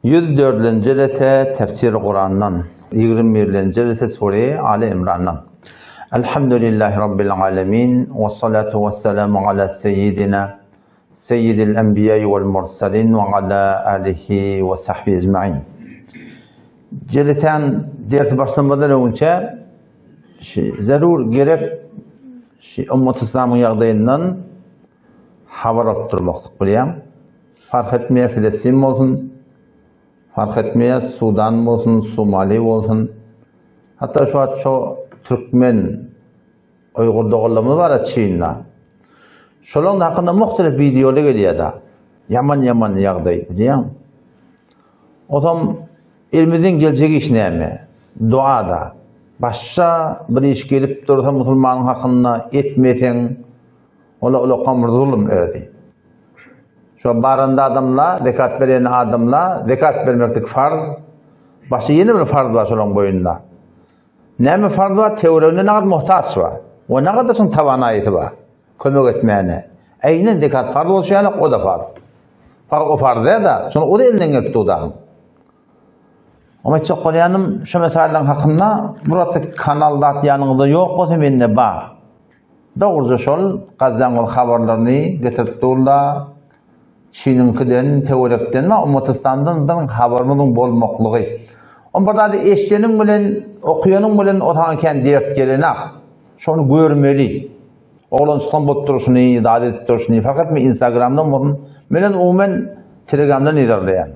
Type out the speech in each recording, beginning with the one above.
104-nji jelese Tefsir Kurandan, 21-nji jelese Sure Ali Imrandan. Elhamdülillahi Rabbil alemin, ve salatu ve selamu ala seyyidina Seyyidil enbiýai vel mursalin ve ala alihi ve sahbihi ecmain. Jelesän dersi başlamadan öňçe zerur gerek ummat İslamyň ýagdaýyndan habar alyp durmaklyk bilýän. Fark etmeýär Filistin bolsun, fark etmeýär Sudan bolsun, Somali bolsun. Hatda şu wagt şu türkmen Uýgur doganlarymyz bar Çinde. Şolaryň hakynda muhtelif wideolar gelýär-de. Ýaman-ýaman ýagdaý, bilýäňmi? Otam elimizden geljek iş näme? Dua-da. Başga bir iş gelip dursa musulmanyň hakynda etmeseň, Ola ulakam bir zulum özi. Şo baranda adamla, zekat berýän adamla, zekat bermeklik farz. Başga ýene bir farz bar şolaň boýunda. Näme farz bar? Töwereginde nagt muhtaç bar. We nagt şoň tawanaýysy bar. Kömek etmäne. Eýnen zekat farz bolşy ýaly, o-da farz. Fakat o farz däl-de, şony o-da elinden gelip dur dagyň. Oňa aýtjak bolýanym, şu meseleleriň hakynda bir wagtda kanal zat ýanyňyzda ýok bolsa mende bar. Dogruja şol Gazzaň habarlaryny getirip durlar. Çiniňkiden, töwerekden we Ummatystandan biziň habarymyzyň bolmaklygy. On bir zady eşdeniň bilen, okuyanyň bilen o saňa kän dert gelenak. Şony görmeli. Oglançykdan bolup durşuny, zat edip durşuny, fakat men Instagramdan bolsun, menen umumen Telegramdan yzarlaýan.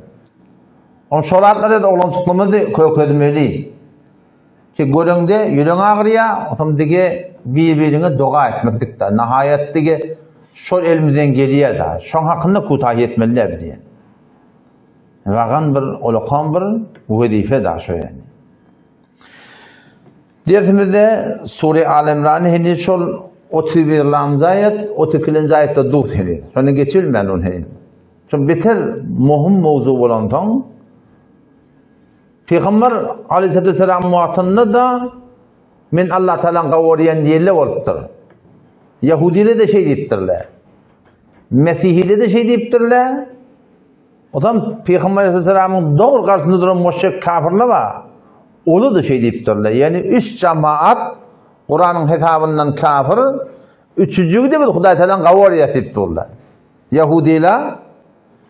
On şol zatlar oglançyklymyzy kökezmeli. Ki göreňde ýüregiň agyrýa, otam dige bir-biriňe doga etmeklik da. Nahaýat dige şol elimizden gelýär da. Şoň hakynda kutahy etmeli däl diýen. Wagan bir olakan bir wezipe da şo ýani. Dersimizde Sure Al Imran heniz şol 31-nji aýat, 32-nji aýatda dur heniz. Şondan geçilmän ol heniz. Şol beter möhüm mowzu bolansoň Pygamber Aleyhissalatu vesselam wagtynda-da men Allah Taalany gawarýan diýenler bolupdyr. Ýahudiler de şeý diýipdirler. Mesihiler de şeý diýipdirler. Otam Pygamber Aleyhisselamyň dogry garşysynda duran müşrik kafirler bar. Olar da şeý diýipdirler. Ýani üç jamaat Kuranyň hesabyndan kafir, üçüjigi de biz Hudaý Taalany gawarýas diýip durlar. Ýahudiler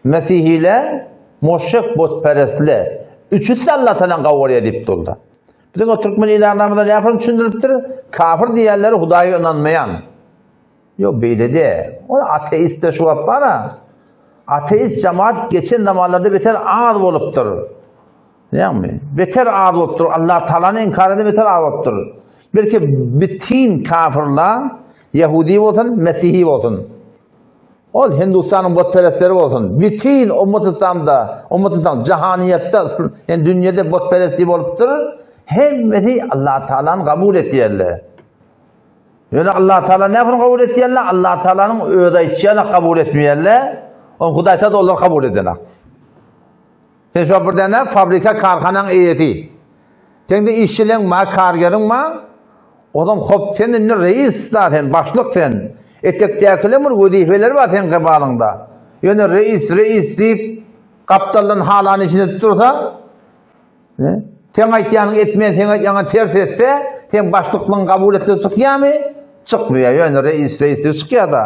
Mesihiler, muşrik butperestler, üçüsi-de Allatalan gowurýar diýip durdy. Biziň o türkmen ilanlarymyzda nähili düşündiripdir? Kafir diýýänleri Hudaýa ynanmaýan. Ýok, beýle däl. Ol ateist-de şu wagt bar-a. Ateist jemaat geçen zamanlarda beter az bolupdyr. Ýagny, beter az bolupdyr. Allah Taalany inkar eden beter az bolupdyr. Belki bütin kafirler, ýahudi bolsun, mesihi bolsun. Ol Hindustanyň butperestleri bolsun, bütin ummat yslamda, ummat yslam jahaniýetde, ýani dünýede butperestlik bolupdyr, hemmesi Allah Taalany kabul etýärler. Ýöne Allah Taala näme kabul etýärler? Allah Taalanyň özi aýtýany kabul etmeýärler. Ol Hudaý Taala olary kabul edenak. Sen şo bir däne fabrika karhanaň eýesi. Seňde işçileň bar, kargeriň bar. Ozam hop sen indi reis da sen, başlyk sen. Etekdäkileň bir wezipeleri bar seň gybalyňda. Ýöne reis, reis diýip gapdaldan halany işini edip dursa, ne? Seň aýtýanyňy etmeýän, seň aýtýanyňa ters etse, seň başlyklygyň kabul etdigi çykýarmy? Çykmaýar. Ýöne reis, reis diýip çykýar-da.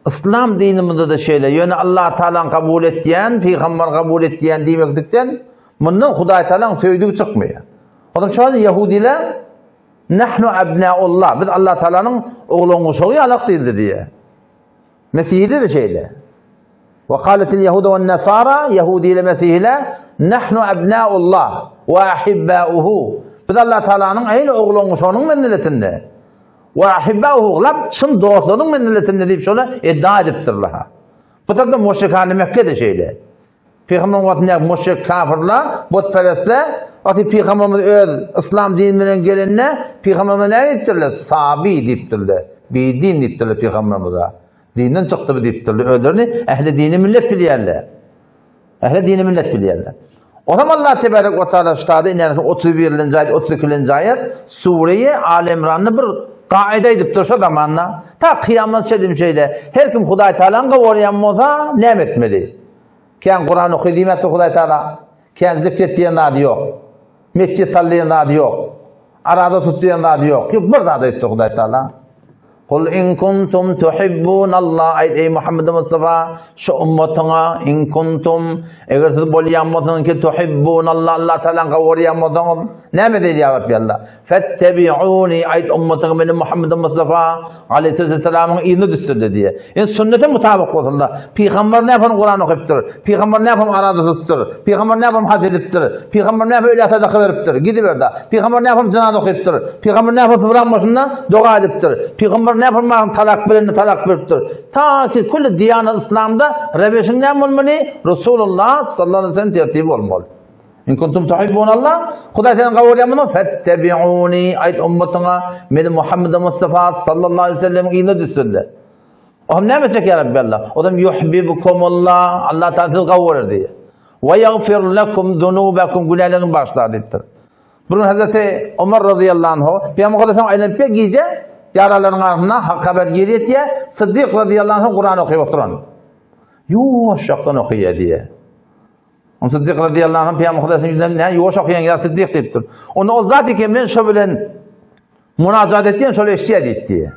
Yslam dinimizde-de şeýle. Ýöne Allah Tagalaň kabul etýän, pygamber kabul etýän diýmeklikden mundan Hudaý Tagalaň söýdügi çykmaýar. Onuň üçin ýahudiler Nahnu abnaullah, biz Allah Taalanyň oglan-guşagy ýalak diýildi diýýär. Mesihide-de şeýle. Wa qalatil yahudu wan nasara, yahudiler mesihiler nahnu abnaullah wa ahibbauhu. Biz Allah Taalanyň eýni oglan-guşagynyň menziletinde. Wa ahibbauhu, lap çyn dostlarynyň menziletinde diýip şola iddia edipdirler. Bu tarapda müşrikany Mekge-de şeýle. Pygamberyň wagtynda müşrik kafirler, butperestler, wagty pygamberimiz öz yslam dini bilen gelende, pygamberimize näme diýipdirler? Sabi diýipdirler. Bidin diýipdirler pygamberimize. Dinden çykdy bu diýipdirler. Özlerini ähli dini millet bilýärler. Ähli dini millet bilýärler. O zaman Allah tebarek we taala ştada inen 31-nji aýat, 32-nji aýat Sure-i Al Imranda bir kaida edipdir şo zamanda. Ta kyýamat çedim şeýle. Her kim Hudaý Taalany gowarýan bolsa näme etmeli? Kän Kuran oky diýmekdir Hudaý Taala. Kän zikret diýen zady ýok. Metjit sal diýen zady ýok. Araza tut diýen zady ýok. Ýok bir zat aýtdy Hudaý Taala. Kul in kuntum tuhibbunallah aýt eý Muhammed Mustafa şu ummatyňa in kuntum eger siz bolýan bolsaňyz ki tuhibbunallah Allah Taalany gowurýan bolsaňyz näme diýdi ýa Rabbi Allah Fettebi'uni aýt ummatyňa meni Muhammed Mustafa aleyhisselamyň yzyna düşsünler diýe. Indi sünnete mutabyk bolsunlar. Pygamber näme Kuran okypdyr? Pygamber näme araza tutupdyr? Pygamber näme haj edipdir? Pygamber näme ölä sadaka beripdir? Gidiberdi. Pygamber näme jynaza okypdyr? Pygamber näme sybraň başynda doga edipdir? Pygamber näme maňa talak berende talak beripdir? Ta ki külli diýanat yslamda rebeşiň näme bolmaly? Resulullah sallallahu aleyhi ve sellem tertibi bolmaly. In kuntum tuhibbunallah, Hudaý seni gawurýan bolsa, fettebi'uni, aýt ummatyňa, meni Muhammed Mustafa sallallahu aleyhi ve sellemiň yzyna düşsünler. O hem näme etjek ýa Rabbi Allah? O hem yuhibbukumullah, Allah Taala sizi gawurar diýýär. Ve yaghfir lekum zunubakum, günäleriňizi bagyşlar diýipdir. Bir gün Hazreti Omar radıyallahu anhu, Peygamber Aleyhisselam aýlanyp bir gije ýaralaryň arasynda hak haber gelýär, Siddik radıyallahu anhu Kur'an okyp oturan. Ýuwaşjakdan okaýar diýýär. Onda Siddik radiyallahu anh Peygamber Hudaýyň ýüzünden näme ýuwaş okaýaň ýa Siddik diýipdir. Onda ol zat eken men şo bilen munajat etýän şol eşidýär diýipdi.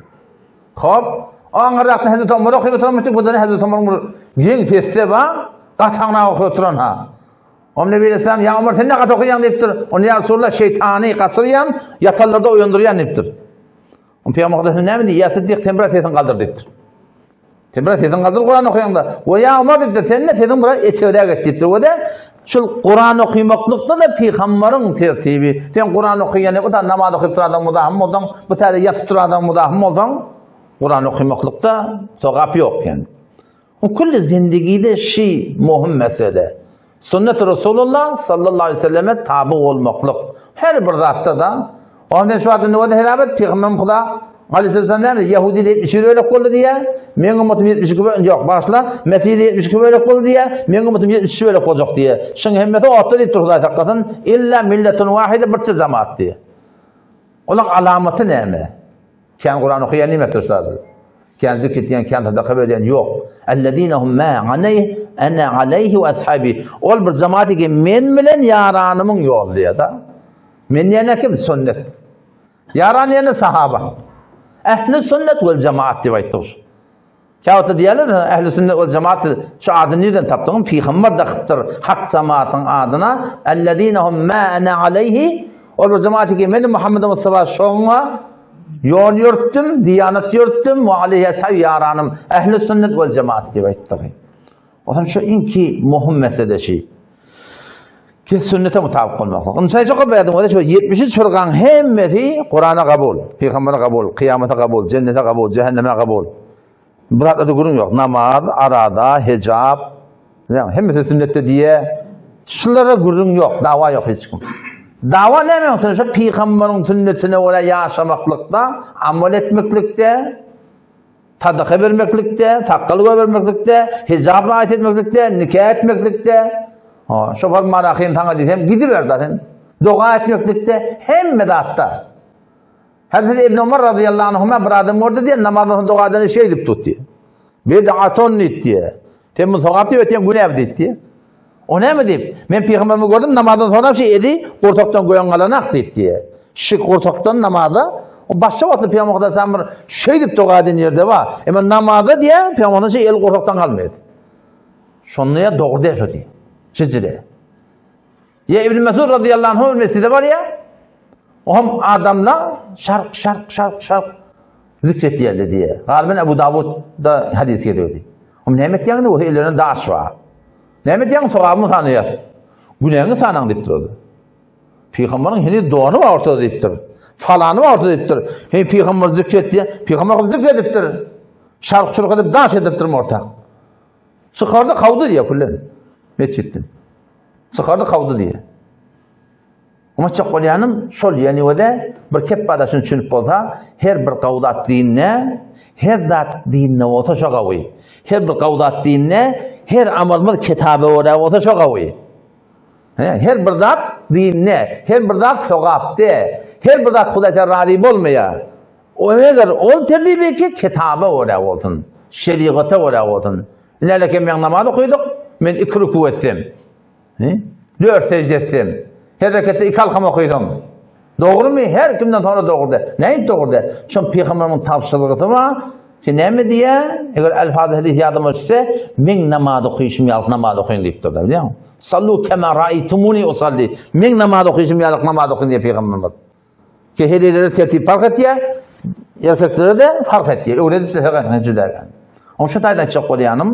Hop, aňyrrakda Hazreti Omar okyp oturanmyş, bu da Hazreti Omaryň bir geň sesi bar, gataňrak okyp oturan ha. Onda Nebi Aleyhisselam, ýa Omar sen ne gaty okaýaň diýipdir. Onda ýa Resulullah şeýtany gaçyrýan, ýatanlarda oýandyrýan diýipdir. Onda Peygamber Hudaýyň näme diýýär? Ýa Siddik sen biraz sesiňi galdyr diýipdir. Sen biraz sesiň galdyr Kur'an okaýaňda. We ýa Omar diýipdir, sen de sesiň biraz etegräk et diýipdir. We de şul Kur'an okaýmaklykda da pygambaryň tertibi. Sen Kur'an okaýan, o da namaz okyp duran adam mudahym bolsaň, bu täze ýatyp duran adam mudahym bolsaň, Kur'an okaýmaklykda sogap ýok ýani. O külli zindigide şi möhüm mesele. Sünnet Resulullah sallallahu aleyhi ve selleme tabi olmaklyk. Her bir zatda da Ondan şu wagtda nöwede hesap et, Pygamberim Huda Aleyhisselam näme? Ýahudi 71 bölek boldy diýýär. Meň ümmetim 72 bölek, ýok, başla. Mesih 72 bölek boldy diýýär. Meň ümmetim 73 bölek boljak diýýär. Şuň hemmesi otda diýip Hudaý saklasyn. Illa milletun wahide birçe jemaat diýýär. Olaň alamaty näme? Kän Kuran okaýan näme etdirsadyr? Kän zikr etýän, kän sadaka berýän ýok. Ellezine hum ma aleyh ana aleyhi we ashabi. Ol bir jemaat ki men bilen ýaranymyň ýoly diýýär-de. Men ýene kim? Sünnet. Ýaran ýene sahaba. Ehli sünnet wel jemaat diýip aýtdyk. Käwagtda diýýärler, Ähli sünnet wal jemaat siz şu ady nirden tapdyňyz? Pygamber dakypdyr hak jemaatyň adyna, Ellezine hum ma ana aleýhi, ol bir jemaat ki, men Muhammed Mustafa şoňa ýol ýörtdüm, diýanat ýörtdüm, we aleýhi ashab ýaranym, ähli sünnet wal jemaat diýip aýtdygy. Otam şu iňki möhüm mesele şi. Ki sünnete mutabık bolmaklyk. Ynsan çok berdim, o da şu 73 fırkan hemmesi Kur'an'a kabul, Peygamber'e kabul, kıyamete kabul, cennete kabul, cehenneme kabul. Bu zatlarda gürrüň yok. Namaz, arada, hicab, yani hemmesi sünnette diye. Şulara gürrüň yok, dava yok hiç kim. Dava näme ýoksa şu Peygamberin sünnetine görä ýaşamaklykda, amal etmeklikde, Sadaka bermeklikde, sakgal goýbermeklikde, hijap raýat etmeklikde, nika etmeklikde, ha, şo wagt marahym saňa diýsem gidiber da sen. Doga etmeklikde, hemme zatda. Hazreti Ibn Umar radıyallahu anhuma bir adam gördi diýen namazdan soň doga edeni şeý diýip tutdy. Bid'atun diýdi. Sen bu sogap diýip ötýän günä diýdi. O näme diýip? Men pygamberimi gördüm, namazdan soňra şu eli gursakdan goýan galanak diýip diýe. Şu gursakdan namaza, o başga wagtda pygamber Hudaý bir şeýdip doga eden ýerde bar. Emma namaza diýe, pygamberden şu el gursakdan galmaýdy. Şonda ýa dogry diýe şo diýe. Şejere. Ýa Ibn Mesud radıyallahu anhu mescide barýar. O hem adamlar şark şark şark şark zikretýärler diýe. Galiben Ebu Dawudda hadis geliyor diýe. O näme etýäňdi? O ellerinde daş bar. Näme etýäň? Sogabyňy sanaýas. Günäňi sanaň diýipdir o. Pygambaryň heniz dony bar ortada diýipdir. Falany bar ortada diýipdir. Hey pygamber zikretdi. Pygamber hem zikredipdir. Şark şurk edip daş edipdir ortak. Çykardy kawdy diýe küllen. Mescitden. Çykardy kawdy diýe. Oňa bolýanym şol ýeniwede bir kepba daşyny düşünip bolsa, her bir gawy zat dinde, her zat dinde bolsa şo gawy. Her bir gawy zat dinde, her amalymyz kitaba görä bolsa şo gawy. Her bir zat dinde, her bir zat sogapda, her bir zat Hudaýdan razy bolmaýar. O eger ol tertibi ki kitaba görä bolsun, şerigata görä bolsun. Läleke men namaz okydyk, men iki rükû etsem. Dört sejde etsem, her reketde iki alkam okysam, dogrumy? Her kimden sonra dogry däl. Nähili dogry däl? Şol pygamberimiň tabşyrygysy bar. Ki näme diýýär? Eger elfazy hadys ýadyma düşse, meň namaz okyşym ýaly namaz okyň diýipdir, bilýäňmi? Sallu kema raýtumuni usalli. Meň namaz okyşym ýaly namaz okyň diýýär pygamberimiz. Ki helilere tertip fark etýär, erkeklere de fark etýär. Öwredip de juda. Onuň şu taýdan aýtjak bolýanym,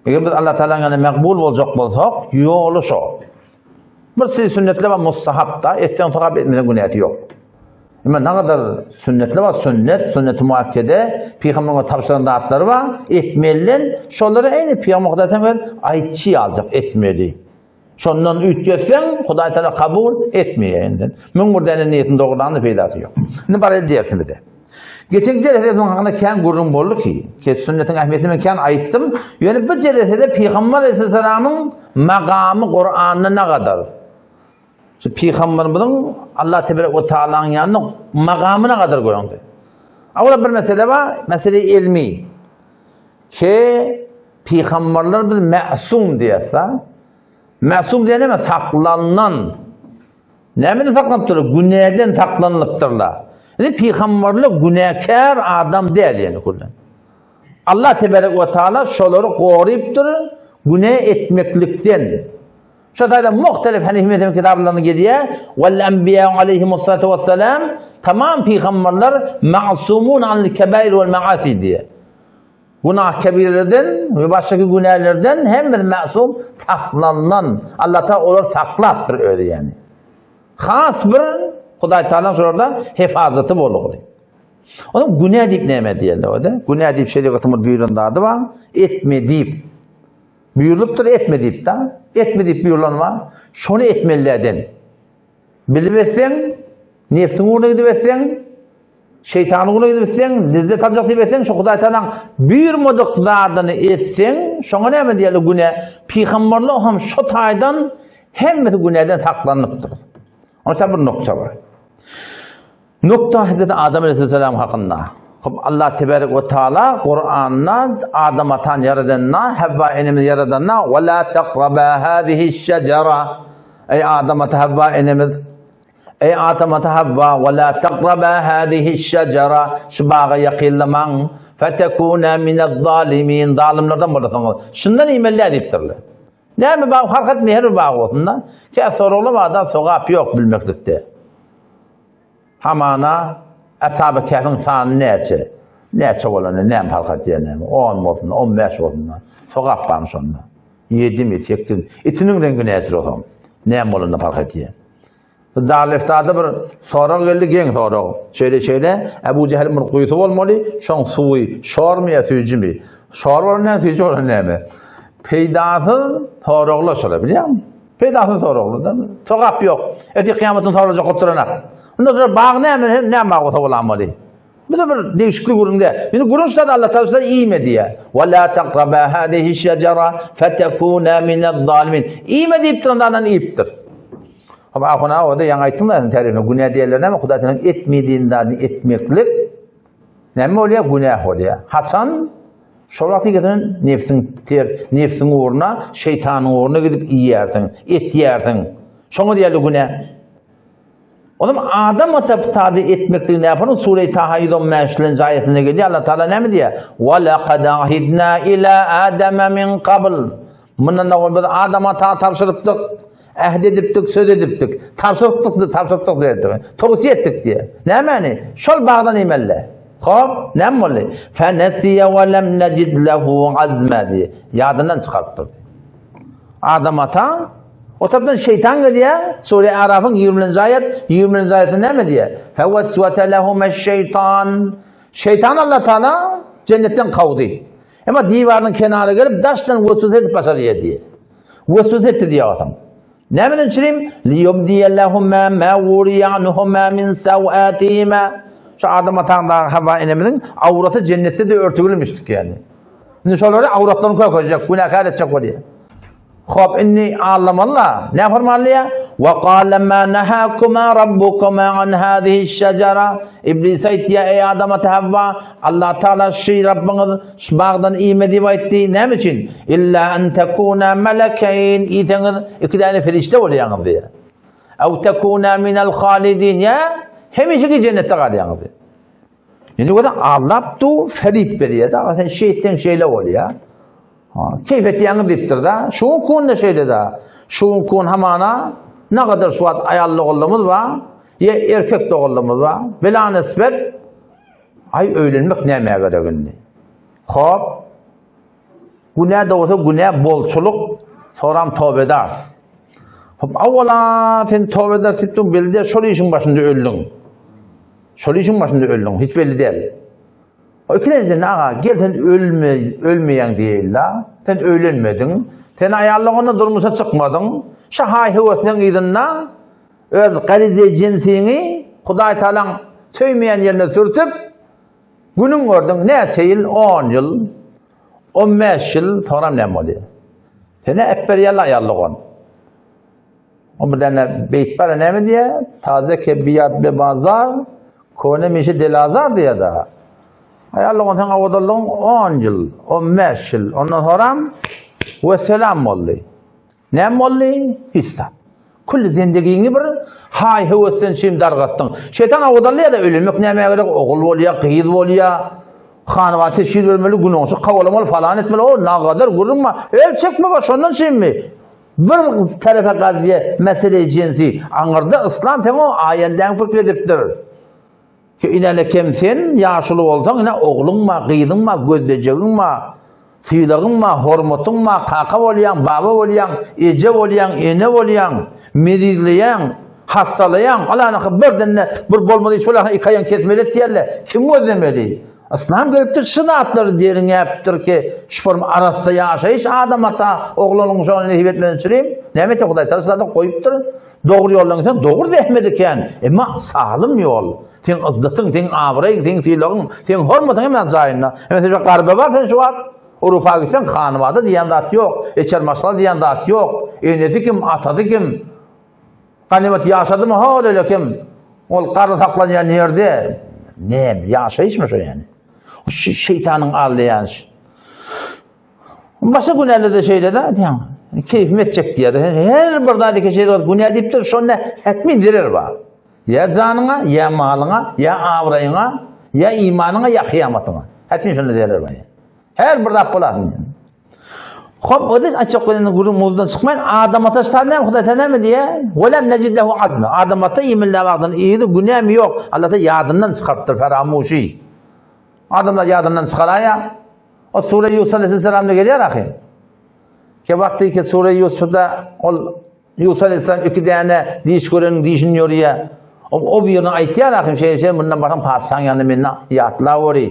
Eger biz Allah Taalanyň ýanynda makbul boljak bolsak, ýoly şo. Bir sürü sünnetler bar mustahapda, etseň sogap, etmeseň günäsi ýok. Emma nagadar sünnetler bar, sünnet, sünnet-i muakkede, pygamberiň tabşyran zatlary bar, etmelinden, şolary eýni pygamber Hudaý sen öz aýtçy ýaljak etmeli. Şondan üýtgetseň, Hudaý Taala kabul etmeýär indi. 1001 däne niýetini dogrulandan peýdasy ýok. Indi bar diýersin bize. Geçen jelesede munuň hakynda kän gürrüň boldy ki, ki sünnetiň ähmiýetini men kän aýtdym. Ýöne bu jelesede Pygamber aleyhisselamyň magamy Kuranda nagadar. Şu pygamberimiziň Allah tebarek we taalanyň ýanynda magamy nagadar göründi. Awala bir mesele bar, mesele ilmi. Ki pygamberler biz mäsum diýýäs. Mäsum diýen näme? Saklanan. Nämeden saklanypdyrlar? Günäden saklanypdyrlar. Indi pygamberler günäkär adam däl ýene kullan. Allah tebarek we taala şolary gorypdyr günä etmeklikden. Şu taýda muhtelif Hanefi mezhebi kitaplarynda gelýär. Wal anbiýa aleyhimussalatu vesselam tamam pygamberler ma'sumun anil kebair wal maasi diýär. Günah kebirelerden we başga günälerden hemmesi ma'sum saklanylan. Allah Taala olary saklapdyr özi ýani. Has bir Hudaý Taala şolarda hefazaty bolugdy. Onuň günä diýip näme diýerler o-da? Günä diýip şerigatymyz buýran zady bar, etme diýip. Buýrulypdyr etme diýip da. Etme diýip buýrulan bar. Şony etmelilerden. Bilip etseň, nebsiň ugruna gidip etseň, Şeýtanyň ugruna gidip etseň, lezzet aljak diýip etseň, şu Hudaý Tagalaň buýurmadyk zadyny etseň, şoňa näme diýerler günä? Pygamberler hem şu taýdan hemmesi günäden saklanypdyr. Onça bir nokta bar. Nokta Hazreti Adam aleyhisselam hakynda. Hop Allah tebarek we taala Kur'anda Adam atan ýaradanda, Havva enemiz ýaradanda, "Ve la taqraba hazihi şejara." Ey Adam ata Havva enemiz Eý Adam ata Havva, "Ve la taqraba hazihi şejara." Şu baga ýakynlamaň, fetekuna minez-zalimin. Zalymlardan bolarsyňyz. Şundan iýmeli diýipdirler. Näme bag fark etmeýär her bir bag bolsun-da. Kä soragly barda sogap ýok bilmeklikde. Hamana Ashab-y Kehfiň sany näçe? Näçe bolanda näme fark etýär näme? 10 bolsun, 15 bolsun. Sogap barmy şonda? 7-mi, 8-mi? Itiniň reňki näçe bolsa, näme bolanda fark etýär? Darüleftada bir sorag geldi, geň sorag. Şeýle-şeýle, Ebu Jehliň bir guýusy bolmaly, şoň suwy şormy ýa süýjümi? Şor bolan näme, süýji bolan näme? Peýdasyz soraglar şolar, bilýäňmi? Peýdasyz soraglar. Sogap ýok. Ertir kyýamatda sorajak bolup duranak. Onda şol bag näme, näme bag bolsa bolamaly. Bu da bir degişikli gürrüň däl. Indi gürrüň şuda Allah Taala şuda iýme diýýär. Wa la taqraba hadihi şejara fetekuna minez-zalimin. Iýme diýip duran adam iýipdir. Ama ahuna o da ýaňy aýtdyň da tärimine günä diýerler näme Hudaý Taala etme diýen zadyny etmeklik näme bolýar? Günä bolýar. Haçan şol wagt giden nefsiň ter, nefsiň ugruna, şeýtanyň ugruna gidip iýýärsiň, etýärsiň. Şoňa diýerler günä. Onuň Adam ata pitady etmekligini näpanyň Sure-i Taha 115-nji aýatynda gelýär. Allah Taala näme diýýär? Wa laqad ahidna ila Adama min qabl. Mundan owal biz Adam ata tabşyrypdyk, ähd edipdik, söz edipdik. Tabşyrypdyk, tabşyrypdyk diýdik. Towsiýe etdik diýýär. Nämäni? Şol bagdan iýmeli. Hop, näme boldy? Fe nesiye we lem necid lehu azma diýýär. Ýadyndan çykarypdyr. Adam ata O tarapdan şeýtan gelýär, Sure Arafyň 20-nji aýat, 20-nji aýatda näme diýýär? Feweswese lehumeş-şeýtan. Şeýtan Allah Taala jennetden kowdy. Emma diwaryň kenara gelip daşdan weswese edip başlady diýýär. Weswese etdi diýýär adam. Nämeden çirim? Liyubdiye lehuma ma wuriya anhuma min sawatihima. Şu Adam ataň da Hawa enemiziň awraty jennetde de örtügilmişdik ýani. Indi şolary awratlaryny kökezjek, günäkär etjek bolýar. Hop, indi allamaly-la. Näme formalýa? Wa qala ma nahakuma rabbukuma an hazihi şejara. Iblis aýtýar, eý Adam ata Havva, Allah Taala şu Rabbyňyz şu bagdan iýme diýip aýtdy. Näme üçin? Illa an takuna malakayn. Iýseňiz iki däne perişde bolýaňyz diýýär. Aw takuna minal halidin. Ýa hemişeki jennetde galýaňyz diýýär. Indi görä aldap du felip berýär-de, sen şeýtseň şeýle bolýar. Ha, keýp etýäňiz diýipdir-de. Şu gün de şeýle-de. Şu gün hamana ne kadar şu wagt aýal doganlarymyz bar, ýa erkek doganlarymyz bar. Bela nisbet aý öýlenmek nämä gerek indi? Hop. Günä dogsa günä bolçulyk, soram toba edars. Hop, awala sen toba eders diýip bilde şol işiň başynda öldüň. Şol işiň başynda öldüň, hiç belli däl. O ikilenjiden aga, gel sen ölme, ölmeýäň diýeýin-la. Sen öýlenmediň. Sen aýallygyna durmuşa çykmadyň. Şu haý-höwesleň yzynda öz garize jinsiňi Hudaý Tagalaň söýmeýän ýerine sürtüp, günüň gördüň, näçe ýyl, on ýyl, 15 ýyl soňram näme bolýar? Seni äpberýärler aýallygan. O bir däne beýt bar, näme diýýär? Taze kebiýat be bazar, köne mişe delazar diýýär da. Aýallygan sen awadanlygyň 10 ýyl, 15 ýyl, ondan soňram we selam boldy. Näme boldy? Hiç zat. Külli zendegiňi bir haý-höwesden çyn dargatdyň. Şeýtan awadalýar-da, öýlenmek nämä gerek, ogul bolýar, gyz bolýar. Hanyba teşhir bermeli, günoňşy kowalamaly, falan etmeli, o nagadar gürrüň bar. El çekme bar, şondan çynmy? Bir terefe gaziýe mesele-i jensi. Aňyrda yslam seň o aýendäňi pikir edipdir. Ki inene kem sen ýaşuly bolsaň ine ogluň bar, gyzyň bar, gözlejegiň bar, sylagyň bar, hormatyň bar, kaka bolýaň, baba bolýaň, eje bolýaň, ene bolýaň, mezizleýäň, hassalaýaň, alanaka birden-de bir bolmaly iş bolarka iki aýagyňy kesmeli etýärler. Kim gözlemeli? Yslam gelipdir şu zatlary derňäpdir ki, şu form arassa ýaşaýyş adam ata oglanyň şony nesip etmesini çürim. Näme etjek Hudaý Tagala şu zatlary goýupdyr. Dogry ýoldan gitseň dogry zähmet ekän, emma salym ýol. Seň yzzatyň, seň abraýyň, seň sylagyň, seň hormatyň hemme zat jaýynda. Emma sen şu garba bar sen şu wagt Urupa gitseň hanybada diýen zat ýok, eçer maşgala diýen zat ýok. Enesi kim, atasy kim? Ganymat ýaşadymy hol öyle kim? Ol garry saklanýan ýerde näme ýaşaýyşmy şo ýani? Şu şeýtanyň aldaýan. Başga günälerde şeýle-de, diýýän, keýpim etjek diýýär. Her bir zat iki şeýle günä diýipdir, şonda hetmi zerer bar. Ýa janyňa, ýa malyňa, ýa abraýyňa, ýa imanyňa, ýa kyýamatyňa. Hetmi şonda zerer bar. Her bir zat bolar. Hop, o da açyk bilen gürrüň muzdan çykmaýan Adam ata ştan näme, Hudaý ta näme diýýär? Welem necid lehu azma. Adam ata iýmilde wagtyn ýedi, günäm ýok. Allah ta ýadyndan çykarypdyr feramuşy. Adamlar ýadyndan çykaraýar. O sure Ýusuf aleyhisselamda gelýär ahy. Ke wagty ki sure Ýusufda ol Ýusuf aleyhisselam iki däne diş göreniň dişini ýorýar. O, o birini aýtýar ahy, şeýle şeýle mundan barsaň patyşaň ýanyna meni ýatlaweri.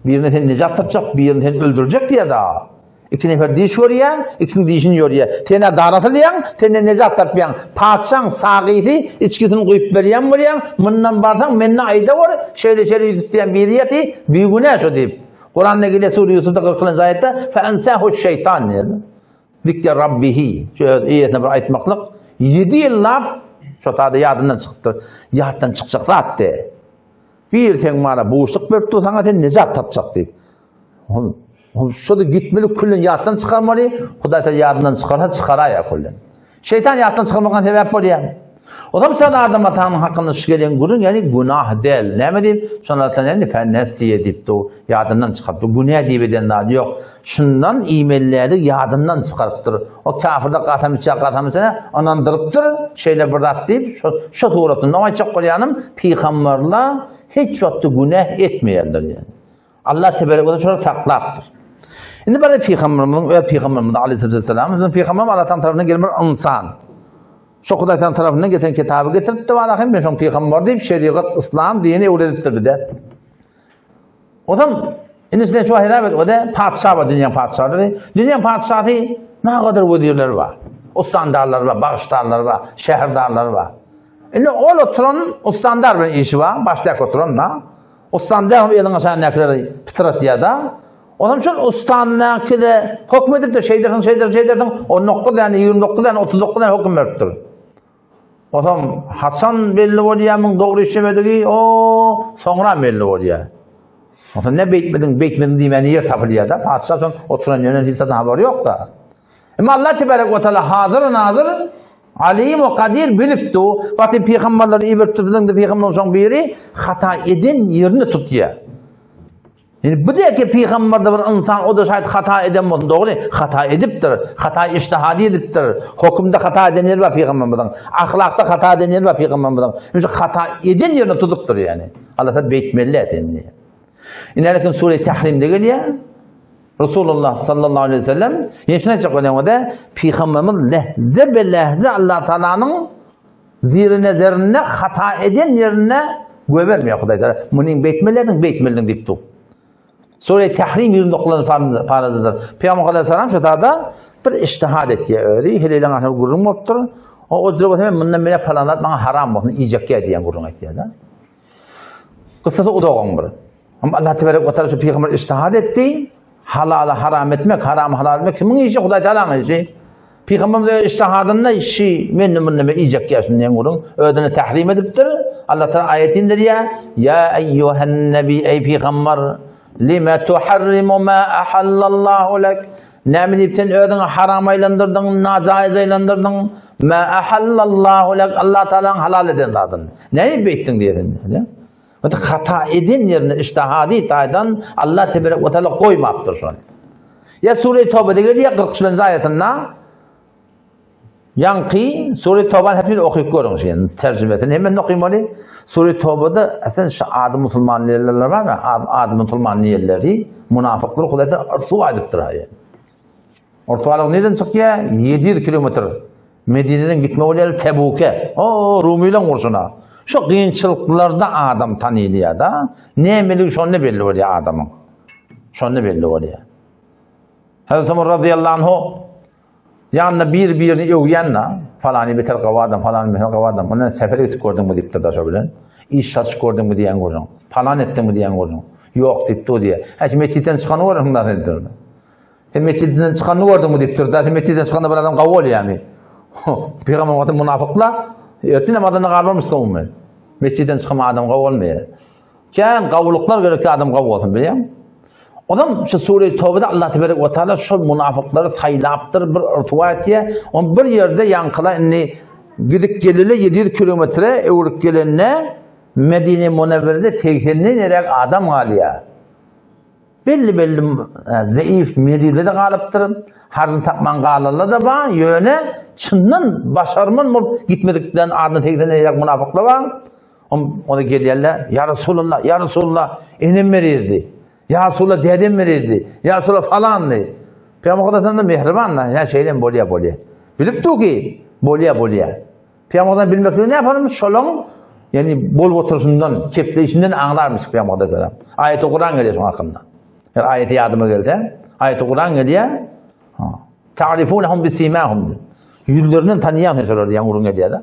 Birini sen nejat tapjak, birini sen öldürjek diýýär da. Iki nefer diş görýär, ikisiniň dişini ýorýar. Sen-ä dara asylýaň, sen-de nejat tapýaň. Patyşaň sagysy içgisini guýup berýän bolýaň, mundan barsaň meni aýdaweri, şeýle şeýle Ýusup diýen biri ýaty, bigünä şo diýip. Kuranda gelýär sure Ýusufda 40-njy aýatda fe ensahu şeýtan diýýär. Zikr rabbihi şu öz eýesine bir aýtmaklyk 7 ýyllap şo tada ýadyndan çykypdyr. Ýatdan çykjak zat de. Bir seň mana buşluk berip dur saňa sen nejat tapjak diýip. Ol ol şo da gitmeli küllen ýatdan çykarmaly. Hudaý ta ýadyndan çykarsa çykaraýar küllen. Şeýtan ýatdan çykarmagyna sebäp bolýar. O zaman sen Adam atanyň hakynda şu gelen gürrüň ýani günah däl. Näme diýip? Şonda ata näme fennesiye diýip du ýadyndan çykarypdyr. Günä diýip eden zady ýok. Şundan iýmelileri ýadyndan çykarypdyr. O kafirde gasam içýär, gasam içene ynandyrypdyr. Şeýle bir zat diýip şu şu suratynda aýtjak bolýanym pygamberler hiç wagtda günä etmeýärler ýani. Allah teberek we şolary saklapdyr. Indi bir pygamberimiziň öz pygamberimiz aleyhissalatu vesselam bizim pygamberimiz Allah tarapyndan gelen bir insan. Şu Hudaý tarapyndan getiren kitaby getiripdi bar hem men şoň pygamber diýip şerigat islam dini öwredipdir bize. Odam indi sen şu hesap et, o da patyşa bar dünýäň patyşalary. Dünýäň patyşasy nägadar wezirleri bar. Ustandarlary bar, bagşdarlary bar, şäherdarlary bar. Indi ol oturan ustandar bilen işi bar, başdak oturan da. Ustan däl eliň aşagyndakyleri pytratýar-da. Onam şol ustandakyly höküm edipdir, şeýdersiň, şeýdersiň, şeýdersiň, 19 däne, 29 däne, 39 däne höküm beripdir. Otam haçan belli bolýar muň dogry işlemedigi, o soňra belli bolýar. Otam ne beýtmediň, beýtmediň diýmäne ýer tapylýar-da. Patyşa soň oturan ýerinden hiç zadyň habary ýok-da. Emma Allah tebarek we taala hazir nazir alim we kadir bilipdi. Baty pygamberleri iberipdi, biziň de pygamber şoň biri hata eden ýerini tutýar. Yani bu deki peygamber bir insan o da şayet hata eden bolsun dogry hata edipdir. Hata iştihadi edipdir. Hükümde hata eden ýeri bar peygamberimizin. Ahlakda hata eden ýeri bar peygamberimizin. Şu hata eden ýerini tutupdyr yani. Allah ta beýtmeli etdi. Inelekim sure Tahrimde gelýär. Resulullah sallallahu aleyhi ve sellem ýeşine çyk bolýan peygamberimiz lehze be lehze Allah Taalanyň Ziri nezerinde hata eden ýerinde goýbermeýär Hudaý Taala. Muny beýtmelidiň, beýtmelidiň diýip dur. Sure Tahrim 109-njy paradadyr. Pygamber aleyhisselam şu tada bir iştihad etýär özi. Heleýleň arasynda gürrüň bolupdyr. O oturyp oturyp mundan beýläk falan zat maňa haram bolsun, iýjek diýen gürrüň etýär-de. Kyssasy uzagyň bir. Hem Allah tebarek we taala şu pygamber iştihad etdi. Halaly haram etmek, haramy halal etmek kimiň işi? Hudaý Taalanyň işi. Pygamberimiz öz iştihadynda işi men mundan men iýjek diýýär diýen gürrüň özüne tahrim edipdir. Allah Taala aýat indirýär. Ýa eýýuhan nebi eý pygamber lima tuharrimu ma ahallallahu lek Näme diýip sen özüňe haram aýlandyrdyň, najaýyz aýlandyrdyň? Ma ahallallahu lek Allah Taalanyň halal eden zadyny. Näme beýtdiň diýýär. Indi hata eden ýerine iştihadi taýdan Allah teberek we taala goýmapdyr şony. Ýa sure Tobada gelýär 43-nji aýatynda Ýaňky sure Tobany hepimiz okyp görüň şeýle terjimesini hemen okymaly. Sure Tobada aslynda şu ady musulman diýenler bar, ady musulman diýenleri munafyklar Hudaýdan rsuw aýdypdyr aýy. Ortalyk nireden çykýar? 700 kilometr. Medineden gitme bolýar Tebuke. O, Rumylaň urşuna. Şu kynçylyklarda adam tanylýar da. Nämeligi şonda belli bolýar adamyň. Şonda belli bolýar. Hazreti Umar radıyallahu anhu ýanynda bir-birini öwýän da, falany beter gawy adam, falany beter gawy adam. Ondan sefer gitip gördüňmi diýipdir da şo bilen. Iş saçyp gördüňmi diýen gürrüň. Falan etdiňmi diýen gürrüň. Ýok diýipdi o diýýär. Hä, şu metjitden çykany gördüňmi da diýipdir. Sen metjitden çykanyny gördüňmi diýipdir. Da sen metjitden çykanda bir adam gawy bolýarmy? Pygamber wagty munafyklar ertir namazynda galmamışdy umuman. Metjitden çykan adam gawy bolmaýar. Kän gawulyklar gerekli adam gawy bolsun bilýäňmi? Onam şu sure Tawbada Allah tebarek we taala şol munafyklary saýlapdyr bir ryswa etýär. On bir ýerde ýaňkyla indi gidip geleli 700 kilometre öwrüp gelende Medine Munewwerede 80-den erek adam galýar. Belli-belli zeýif Medinede galypdyr. Harjyny tapman galanlar-da bar, ýöne çyndan başarman bolup gitmediklerini adyna 80 ýaly munafyklar bar. Ona gelýärler, Ýa Resulallah, ýa Resulallah, enem merizdi. Ýa Resulallah, dädem merizdi. Ýa Resulallah falandy. Pygamber Hudaýdan mähriban, ýa şeýlem bolýar, bolýar. Bilip dur ki, bolýar, bolýar. Pygamberden bilmeklige ne yaparmyş? Şolaň yani bolup oturşundan, kepleýşinden aňlarmyş Pygamber aleyhisselam. Aýeti Kur'an gelýär şoň hakynda. Yani aýeti ýadyma gelse, aýeti Kur'an gelýär. Ha. Ta'rifunahum bisimahum. Ýüzlerinden tanýan şolar diýen gürrüň gelýär-de.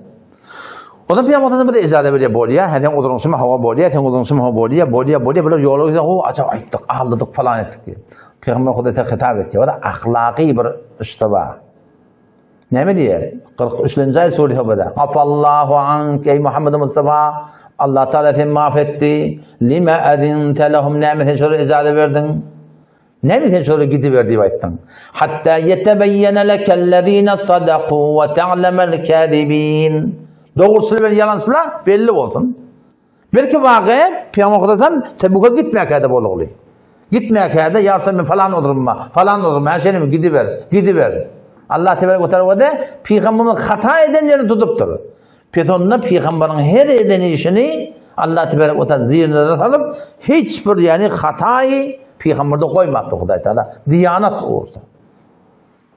O zaman Pygamber aleyhisselam bir ijaza berýär, bolýar, hä sen uzuryň hawa bolýar, sen uzuryň hawa bolýar, bolýar, bolýar, bular ýola giden, o ajap aýtdyk, aldyk falan etdik diýip. Pygamber Hudaý hitap etdi. O da ahlaky bir iştiba. Näme diýýär? 43-nji aýat sure Tawbada. Afallahu ank ey Muhammed Mustafa. Allah Taala seni maaf etdi. Lima azinta lahum näme sen şolara ijaza berdiň? Näme sen şolara gidiber diýip aýtdyň? Hatta yetebeyyene lekellezine sadaku ve ta'lemel kazibin. Dogrusyl we ýalançylar belli bolsun. Belki wagy Pygamber Hudaýdan Tebuka gitmäkäde bolugly. Gitmäkäde ýa men falan odurma, falan odurma, ha şeýle gidiber, gidiber. Allah tebarek we taala de Pygamberimiz hata eden ýerini tutupdyr. Pesonda Pygamberiň her eden işini Allah tebarek we taala zirine salyp, hiç bir ýani hataýy Pygamberde goýmapdyr Hudaý taala. Diýanat ugrunda.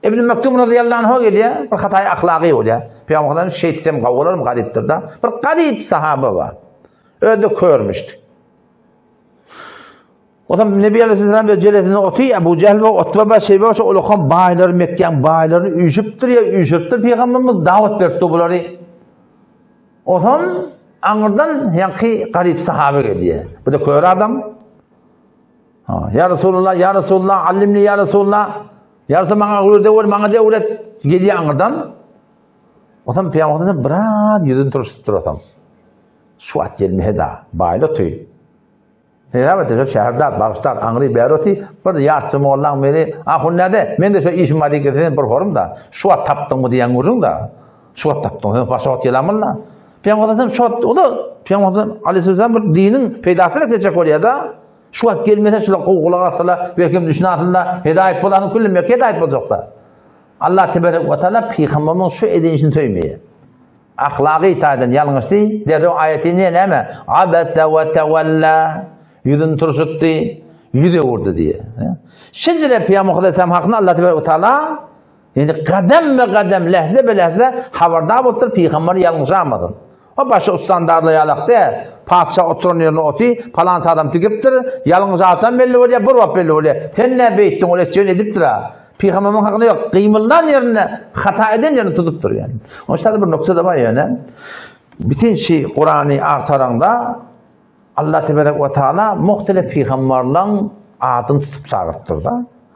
Ibn Mektum radıyallahu anhu gelýär, bir hataý ahlagy bolýar. Pygamber Hudaýym şeýtsem gawy bolarmy diýipdir-de. Bir garyp sahaba bar. Özi körmüşdi. O zaman Nebi Aleyhisselam öz jelesinde otyr, Ebu Cehl we Utba we Şeybe şo ulakan baýlary Mekgäň baýlaryny üýşüpdir ýa üýşüripdir Pygamberimiz dawat beripdi bulary. O zaman aňyrdan ýaňky garyp sahaba gelýär. Bu da kör adam. Ha, ya Resulullah, ya Resulullah, allimni ya Resulullah. Ya Resulullah maňa öwret, maňa de öwret. Gelýär aňyrdan. Otam Pygamberimiz biraz ýüzüni turşup durasam. Şu at gelmehe da, baýly oty. Hesap et, şu şäherde bagyşlar, aňry bäri oty, bir ýatçy mollaň meni, ahun näde, men de şu işim bar diýip gelse, bir horum da, şu at tapdyňmy diýen gürrüň da. Şu at tapdyň, sen başga wagt gelämil da. Pygamberimiz şu at, o da Pygamberimiz aleyhisselam bir diniň peýdasyny etjek bolýar da. Şu wagt gelmese şular gowy gulak assalar, belkem düşünersiler, hidaýat bolanyň külli Mekke hidaýat boljakda. Allah tebarek we taala pygamberimiň şu eden işini söýmeýär. Ahlagy taýdan ýalňyşdy. Derrew aýaty ne näme? Abasa we tawalla. Ýüzüni turşutdy, ýüz öwürdi diýýär. Şeýle Pygamber Aleyhisselam hakynda Allah tebarek we taala ýani gadam be gadam, lehze be lehze habardar bolupdyr, pygamber ýalňyşamasyn. O başy ustandarly ýalak däl. Patyşa oturan ýerine oty, palança adam tikipdir, ýalňyşaçam belli bolýar, bir wagt belli bolýar. Sen nä beýtdiň, ol etjegini edipdir-ä. Pygamberimiň hakyna ýok, gymyldan ýerinde, hata eden ýerini tutupdyr ýani. Oňa bir nokta-da bar ýöne. Bütin şi Kurany agtaraňda Allah tebarek we taala muhtelif pygamberleň adyny tutup çagyrypdyr-da.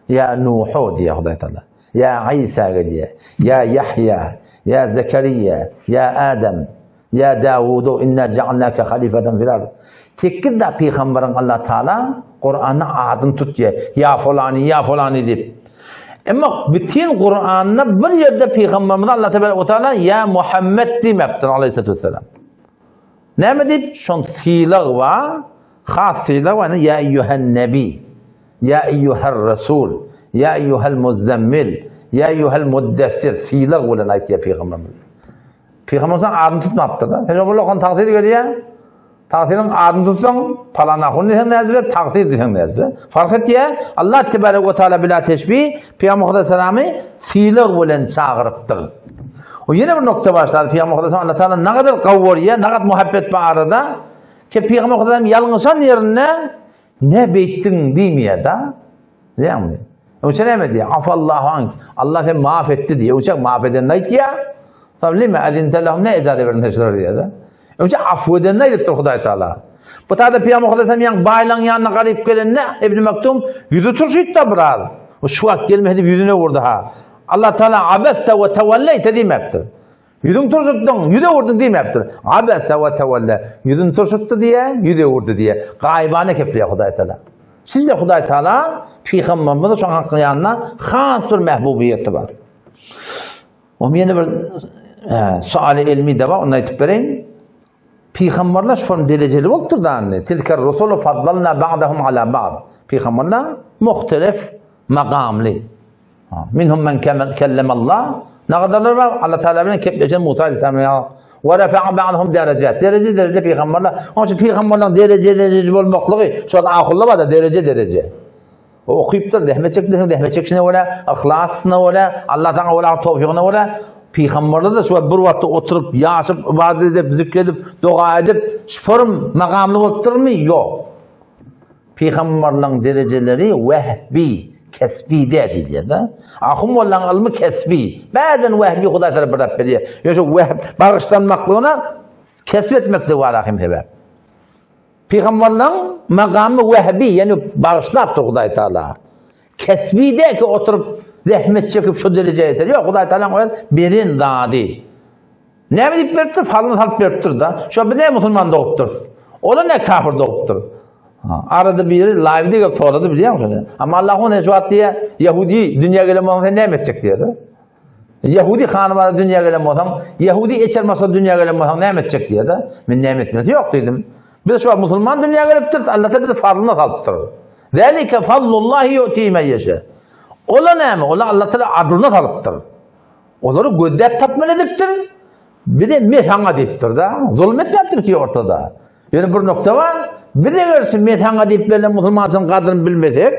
Ýa Nuhu diýýär Hudaý taala. Ýa Isa diýýär. Ýa Ýahýa, ýa Zekeriýa, ýa Adam, ýa Dawudu inna ja'alnaka halifatan fil ard. Sekiz da pygamberiň Allah Taala Kuranda adyny tutýar. Ýa folany, ýa folany diýip. Emma bütin Kuranda bir ýerde pygamberimiz Allah Teala ve Taala ýa Muhammed diýmekdir aleyhissalatu vesselam. Näme diýip? Şon sylag wa, has sylag wa ýa eýýuhen nebi. Ýa eýýuhar rasul, ýa eýýuhal muzammil, ýa eýýuhal muddessir sylag bilen aýtýar pygamberimiz. Pygamberimiz adyny tutmapdyr-da. Pygamberler okan tagsyr gelýär. Tagsyryň adyny tutsaň, palan ahun diýseň näzire, tagsyr diýseň näzire. Fark etýär. Allah tebarek we taala bila teşbih Pygamber salamy sylag bilen çagyrypdyr. O ýene bir nokta başlady. Pygamber sallam Allah taala nagadar gawwarýar, nagat muhabbet bar arada. Ki Pygamber sallam ýalňyşan ýerinde Ne beýtdiň diýmeýär-de. Bilýäňmi? Öňçe näme diýýär? Afallahu ank. Allah seni maaf etdi diýýär. Öňçe maaf edenini aýtýar. Soň lime azinte lahum ne ijaze berdiň şulara diýýär-de. Öňçe afw edenini aýdypdyr Hudaý Taala. Bu taýda Pygamber Hudaý Taala ýaň baýlaň ýanyna garyp gelende Ibn Mektum ýüzi turşytdy biraz. O şu wagt gelmedi ýüzüne vurdy ha. Allah Taala abeste we tawalleyte diýmekdir. Ýüzüň turşutdyň, ýüz öwürdiň diýmäpdir. Abese we tewelle. Ýüzüni turşutdy diýe, ýüz öwürdi diýe. Gaýybana kepleýär Hudaý Taala. Sizde Hudaý Taala pygamberimiz şoň hakyň ýanynda has bir mähbubiýeti bar. Oň ýene bir e, sualy ilmi de bar, ony aýdyp bereýin. Pygamberler şol derejeli bolupdyr da indi. Tilker rusulu faddalna ba'dahum ala ba'd. Pygamberler muhtelif magamly. Minhum men kellemallah. Ne kadarlar var? Allah Teala bilen kepleşen Musa Aleyhisselam ya. Ve rafa'a ba'dhum derecat. Derece derece peygamberler. Onun için peygamberlerin derece derece bolmaklygy şol ahulla bar da derece derece. O okuyupdyr, zähmet çekdiler, zähmet çekişine görä, yhlasyna görä, Allah taala olara towfygyna görä peygamberler de şu bir wagtda oturyp, ýaşyp, ibadet edip, zikredip, doga edip, şuparym magamly bolupdyrmy? Ýok. Pygamberleň derejeleri wehbi, kesbi däl diýilýär-de. Ahun mollaň ylmy kesbi. Bäzden wehbi Hudaý tarapy bir zat berýär. Ýöne şu wehb bagyşlanmaklygyna kesp etmeklik bar ahim sebäp. Pygamberleň magamy wehbi, ýagny bagyşlapdyr Hudaý Taala. Kesbi däl ki oturyp zähmet çekip şu derejä ýeter. Ýok, Hudaý Taalaň öz beren zady. Näme diýip beripdir? Falyny salyp beripdir-da. Şo biz näme musulman dogupdyrys? Olar ne kafir dogupdyr? Arada biri live-de gelip sorady bilýäňmi şony? Amma Allah ony şu wagt diýýär, Ýahudi dünýä gelen bolsaň sen näme etjek diýýär. Ýahudi hanyma dünýä gelen bolsaň, Ýahudi eçer masa dünýä gelen bolsaň näme etjek diýýär. Men näme etmesi ýok diýdim. Biz şu wagt musulman dünýä gelipdiris, Allah da bizi fazlyna salypdyr. Zalika fazlullahi yu'ti men ýeşe. Ola näme? Ola Allah Taala adlyna salypdyr. Olary gözläp tapmaly edipdir. Bize me saňa diýipdir-de. Zulum etmäpdir ki ortada. Ýöne bir nokta bar. Biz eger şu me saňa diýip berlen musulmançylygyň gadryny bilmesek,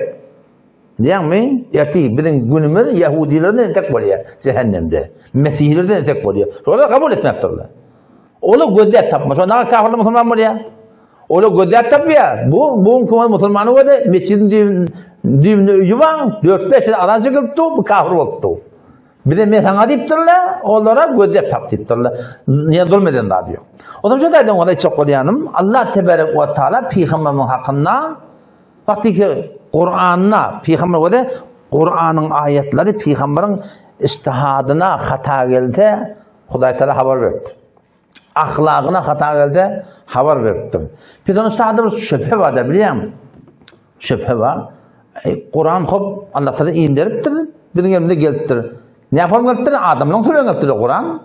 diýýäňmi? Ertir biziň günümiz ýahudilerden entek bolýar cehennemde. Mesihilerden entek bolýar. Olar kabul etmäpdirler. Olar gözläp tapma. Şonda kafirler musulman bolýar. Olar gözläp tapýar. Bu bu gün musulmany göze mesjidiň düýbünde öýi bar, 4-5 ýyl azan çekilip dur, bu kafir bolupdy. Bize men saňa diýipdirler, olara gözläp tap diýipdirler. Niýe zulm eden zady ýok. O zaman şo taýdan oňa aýtjak bolýanym, Allah tebarek we taala pygamberimiň hakynda wagty ki Kur'anda pygamber göze Kur'anyň aýatlary pygamberiň ijtihadyna hata gelse. Hudaý Taala habar beripdir. Ahlagyna hata gelse habar beripdir. Biz onu sada bir şübhe bar da bilýäňmi? Şübhe bar. E, Kur'an hop Allah Taala indiripdir, biziň elimize gelipdir. Ne yapalım gelipdir? Adamlaryň söýen gelipdir Kur'an.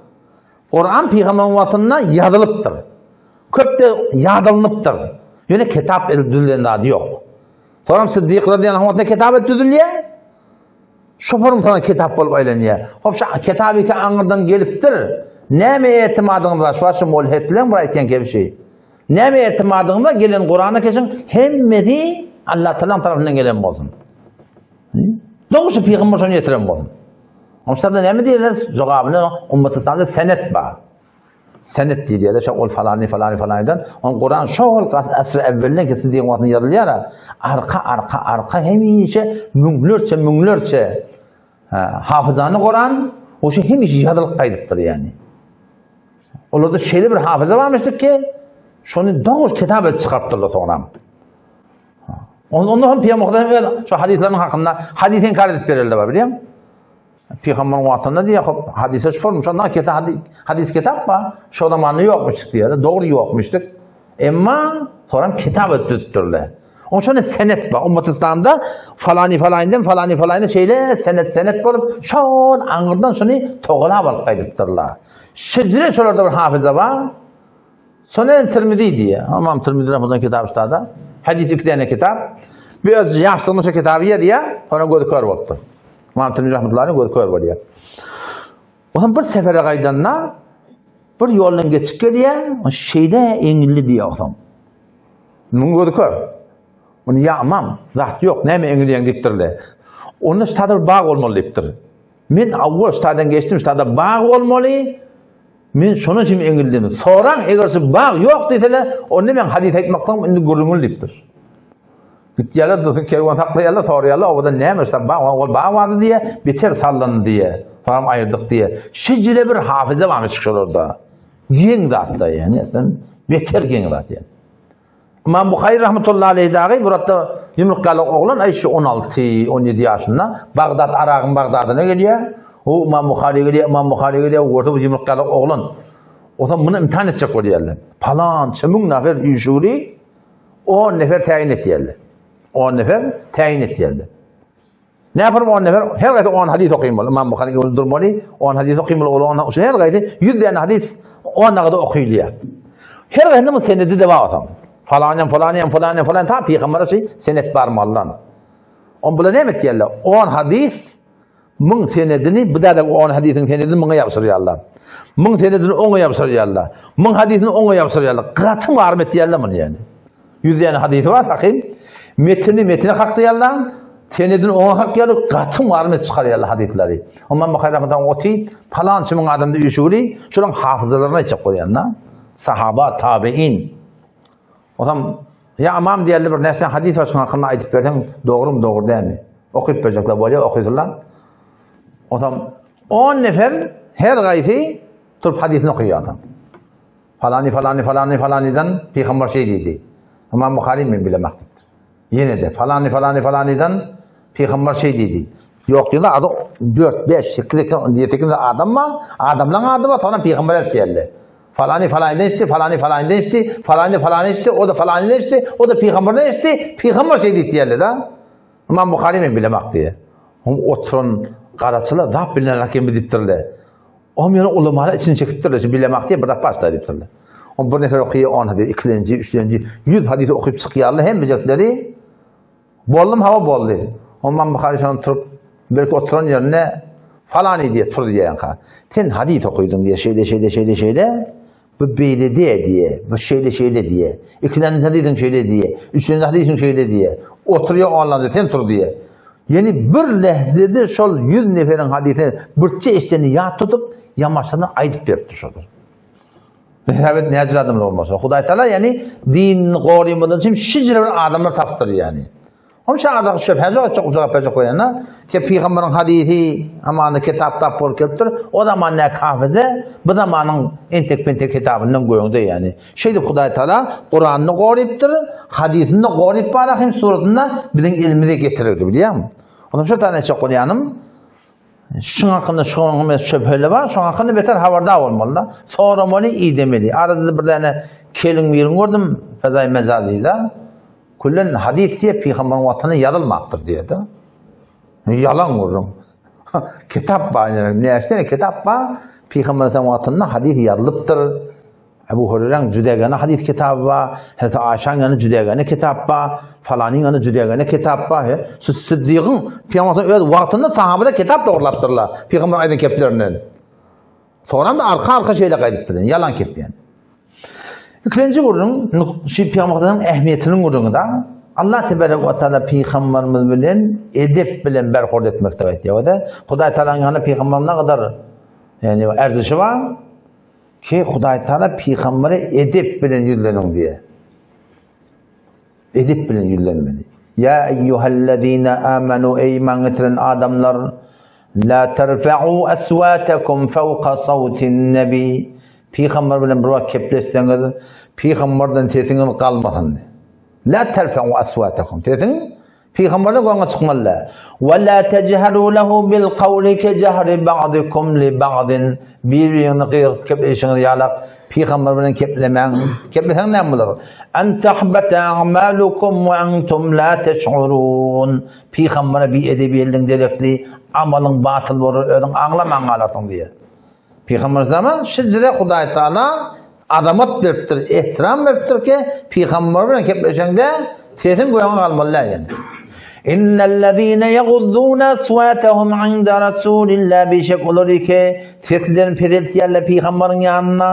Kur'an pygamberiň wagtynda ýazylypdyr. Köp de ýazylypdyr. Ýöne kitap edilip düzülen zady ýok. Soňam Siddik radiyallahu anh wagtynda kitap edip düzülýär. Şoparyň sana kitap bolup aýlanýar. Hop şu kitap iki aňyrdan gelipdir. Näme etimadyňyz bar? Şu şu mulhitleň bir aýtýan kebşi. Näme etimadyňyz bar? Gelen Kur'ana keşiň hemmesi Allah Taala tarapyndan gelen bolsun. Dogrusu pygamber şony ýetiren bolsun. Ondan näme diýerler? Jogabyny ummat İslamda senet bar. Senet diýilýär-de, şo ol falany, falany, falanydan. On Kuran şol asry evvelden ki Siddigiň wagtynda ýazylýar. Arka, arka, arka hemişe müňlerçe, müňlerçe hafyzany Kuran o şu hemişe ýazylyp gaýdypdyr ýani. Olarda şeýle bir hafyza barmyşdyk ki, şony dogry kitap edip çykarypdyrlar soňra. Ondan hem Peygamber öz şu hadisleriň hakynda hadis inkar edip berildi bar, bilýäňmi? Pygamber wagtynda diýýär, hop, hadise şol, şondan kete hadis kitap bar, şo zamanda ýokmuşdyk diýýär, dogry ýokmuşdyk. Emma soram kitap ötüpdirler. Oň şony senet bar. Ummat İslamda falany falanydan falany falany şeýle senet senet bolup, şol aňyrdan şony togalap alyp gaýdypdyrlar. Şejre şolarda bir hafyza bar. Sunen Tirmizi diýýär. Imam Tirmizi rahmetullah kitap ştada. Hadis iki tane kitap. Bir öz ýaşlygynda şu kitaby ýazýar, sonra gözi kör bolupdyr. Imam Tirmizi rahmetullahi gözi kör bolýar. Onuň bir sefere gaýdanda bir ýoldan geçip gelýär, şeýle eňilli diýýär otam. Muň gözi kör. Muny ýa ymam, zat ýok, näme eňilýäň diýipdirler. Onda ştada bir bag bolmaly diýipdir. Men awwal ştadan geçdim, ştada bag bolmaly. Men şonuň üçin eňildim. Soraň, eger şu bag ýok diýseler, onda men hadys aýtmakdan indi gürrüňli diýipdir. Gitýärler, dursun kerwen saklaýarlar, soraýarlar, obadan näme şu bag, ol bag bardy diýýär, beter sallandy diýýär. Soňam aýyrdyk diýýär. Şijire bir hafyza barmyş şolarda. Geň zatda ýani, sen beter geň zat ýani. Imam Buhary rahmetullahi aleyh dagy Muratda ýumruk ýaly oglan aý şu 16, 17 ýaşynda Bagdat Aragyň Bagdadyna gelýär. O Imam Buhary gelýär, Imam Buhary gelýär, görse bu ýumruk ýaly oglan. Otam muny imtihan etjek bolýarlar. Palança müň nefer üýşügli 10 nefer täýin etýärler. 10 nefer täýin etýärler. Näpar 10 nefer her gaýsy 10 hadys okaymaly. Imam Buhary öňünde durmaly, 10 hadys okaymaly, ol 10 şu her gaýsy 100 däne hadys 10 nagada okylýar. Her gaýsynyň bu senedi de bar otam. Falanyň falanyň falanyň falan ta pygambere şu senet barmalydan. On bular näme etýärler? 10 hadys müň senedini bu däde 10 hadysyň senedini müňe ýapşyrýarlar. Müň senedini oňa ýapşyrýarlar. Müň hadysyny oňa ýapşyrýarlar. Gaty barym etýärler muny ýani. Ýüz däne hadysy bar sahyh. Metini metine hakdaýarlar. Senedini oňa hakýarlar, gaty marym edip çykarýarlar hadyslary. Ymam Buhary rahmetullah oty palança müň adamda üýşügili, şolaryň hafyzalaryny aýtjak bolýan-da. Sahaba, tabein. Otam ýa ymam diýerli bir näçe hadys bar şonuň hakynda aýdyp berseň dogrumy, dogry dälmi? Okyp berjekler bolýar, okysynlar. Otam 10 nefer her gaýsy turup hadysyny okaýar. Falany falany falany falanydan pygamber şeý diýdi. Ymam Buhary men bilemak diýipdir. Ýene-de falany falany falanydan pygamber şeý diýdi. Ýok diýdi, ady 4, 5, 8, 8 adam bar, adamlaryň ady bar, soňra pygamber diýerler. Falany falanydan eşitdi, falany falanydan eşitdi, falany falany eşitdi, o da falanydan eşitdi, o da pygamberden eşitdi, pygamber şeý diýdi diýerler da. Ymam Buhary men bilemak diýýär. Oň oturan garaçylar zap bilen rakemi diýipdirler. Oňam ýöne ulamalar içini çekipdirler, şu bilemak diýip bir zat başlar diýipdirler. Oň bir nefer okaýar, on hadys, ikilenji, üçlenji, ýüz hadysy okyp çykýarlar, hemmejekleri boldum hawa boldy. Oňam Buhary şonda turup, belki oturan ýerinde falany diýip tur diýýänka. Sen hadys okydyň diýe, şeýle, şeýle, şeýle, şeýle. Bu beýle diýe diýe, bu şeýle şeýle diýe. Ikilenji hadysyň şeýle diýe, üçlenji hadysyň şeýle diýe. Oturýar onlanda sen tur diýe. Ýeni bir lehzede şol 100 neferiň hadysyny birçe eşdeni ýat tutup, ýamaşyny aýdyp beripdir şodur. Hesap näcir adamlar bolmasa. Hudaý Taala ýani dinini gorýandan üçin şijre bir adamlar tapdyr ýani. Oň şagada şübhe ýok, çok jogap berjek bolýanda, ki pygamberiň hadysy amany kitap tap bolup gelipdir. O zaman ne hafize, bu zamanyň entek pentek kitabyndan göňde ýani. Şeýdip Hudaý Taala Kuranyny gorypdyr, hadysyny goryp bara hem suratynda biziň elimize getirirdi, bilýäňmi? Ondan şu tane çok bolýanym. Şuň hakynda şoň hem şübheli bar, şoň hakynda beter habardar bolmaly-da. Soramaly, idemeli. Arada bir däne keliň birini gördüm, Fezaý Mejazyda. Küllen hadys diýip pygamberiň wagtynda ýazylmapdyr diýdi. Ýalan gürrüň. Kitap bar, näçe kitap bar, pygamber sen wagtynda hadys ýazylypdyr. Ebu Hüreýräň jüdegene hadys kitaby bar, Hazreti Aýşaň ýany jüdegene kitap bar, falanyň ýany jüdegene kitap bar. He, şu Siddigiň pygamber öz wagtynda sahabeler kitap dogrulapdyrlar, pygamber aýdan keplerinden. Soňra arka-arka şeýle gaýdypdyr, ýalan kep ýani. Ikinji gürrüň, şu pygamberimiziň ähmiýetiniň gürrüňi da. Allah tebarek we taala pygamberimiz bilen edep bilen berhurd etmekde aýtýar. Hudaý Taalanyň ýanynda pygamber ne kadar ýani erzişi bar. Ki Hudaý Taala pygambere edep bilen ýüzleniň diýe. Edep bilen ýüzlenmeli. Ýa eýýuhellezine amanu eý iman getiren adamlar la terfa'u aswatakum fawqa sawtin nebi Pygamber bilen bir wagt kepleşseňiz pygamberden sesiňiz galmasyn. La terfa'u aswatakum sesiň Pygamberden göňe çykmaly däl. Ve la tejheru lehu bil kawli ke jehri ba'dikum li ba'din. Bir-biriňizi gygyryp kepleşiňiz ýalak pygamber bilen keplemäň. Kepleseň näme bolar? En tahbata a'malukum we entum la teş'urun. Pygambere bi edebiýeligiň derekli amalyň batyl bolar, özüň aňlaman galarsyň diýýär. Pygamber zaman şijre Hudaý Taala azamat beripdir, ehtiram beripdir ki, pygamber bilen kepleşeňde sesiň göňe galmaly däl ýani. Innellezine yaguzzuna aswatahum inda rasulillah bişek olar ki seslerini peseltýärler pygamberiň ýanynda.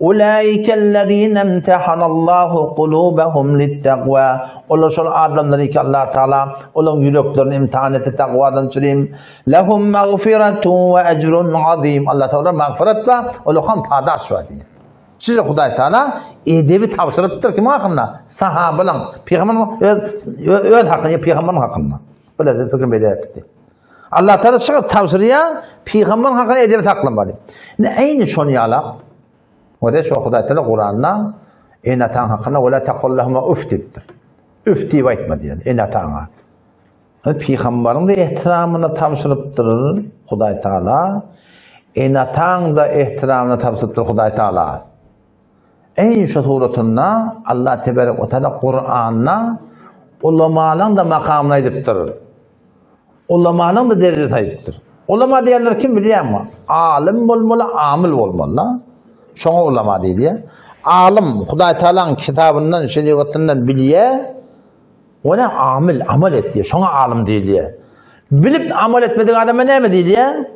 Ulaikellezine imtahanallahu kulubahum littakwa. Olar şol adamlar ki Allah Taala olaryň ýüreklerini imtihan etdi takwadan çürim. Lehum magfiratun we ecrun azim. Allah Teala magfirat we olar hem padaş bar diýýär. Size Hudaý Teala edebi tabşyrypdyr kim hakynda? Sahabalaryň, pygamberiň öz öz hakynda, pygamberiň hakynda. Biledir fikrim beýle etdi. Allah Teala şygyr tabşyrýar, pygamberiň hakynda edebi saklamaly. Indi eýni şony ýalak. Oda şo Hudaý Teala Kuranda ene-ataň hakynda wala taqullahuma uf diýipdir. Üf diýip aýtma diýen ene-ataňa. Pygambaryň-da ehtiramyny tabşyrypdyr Hudaý Taala, ene-ataň-da ehtiramyny tabşyrypdyr Hudaý Taala. Eý şu suratynda Allah tebarek we taala Kuranda ulamalaryň-da makamyny aýdypdyr. Ulamalaryň-da derejesini aýdypdyr. Ulama diýenler kim bilýärmi? Alym bolmaly, amil bolmaly. Şoňa ulama diýilýär. Alym Hudaý Taalanyň kitabyndan, şerigatyndan bilýär. Ony amil, amal et diýýär. Şoňa alym diýilýär. Bilip amal etmedik adama näme diýilýär?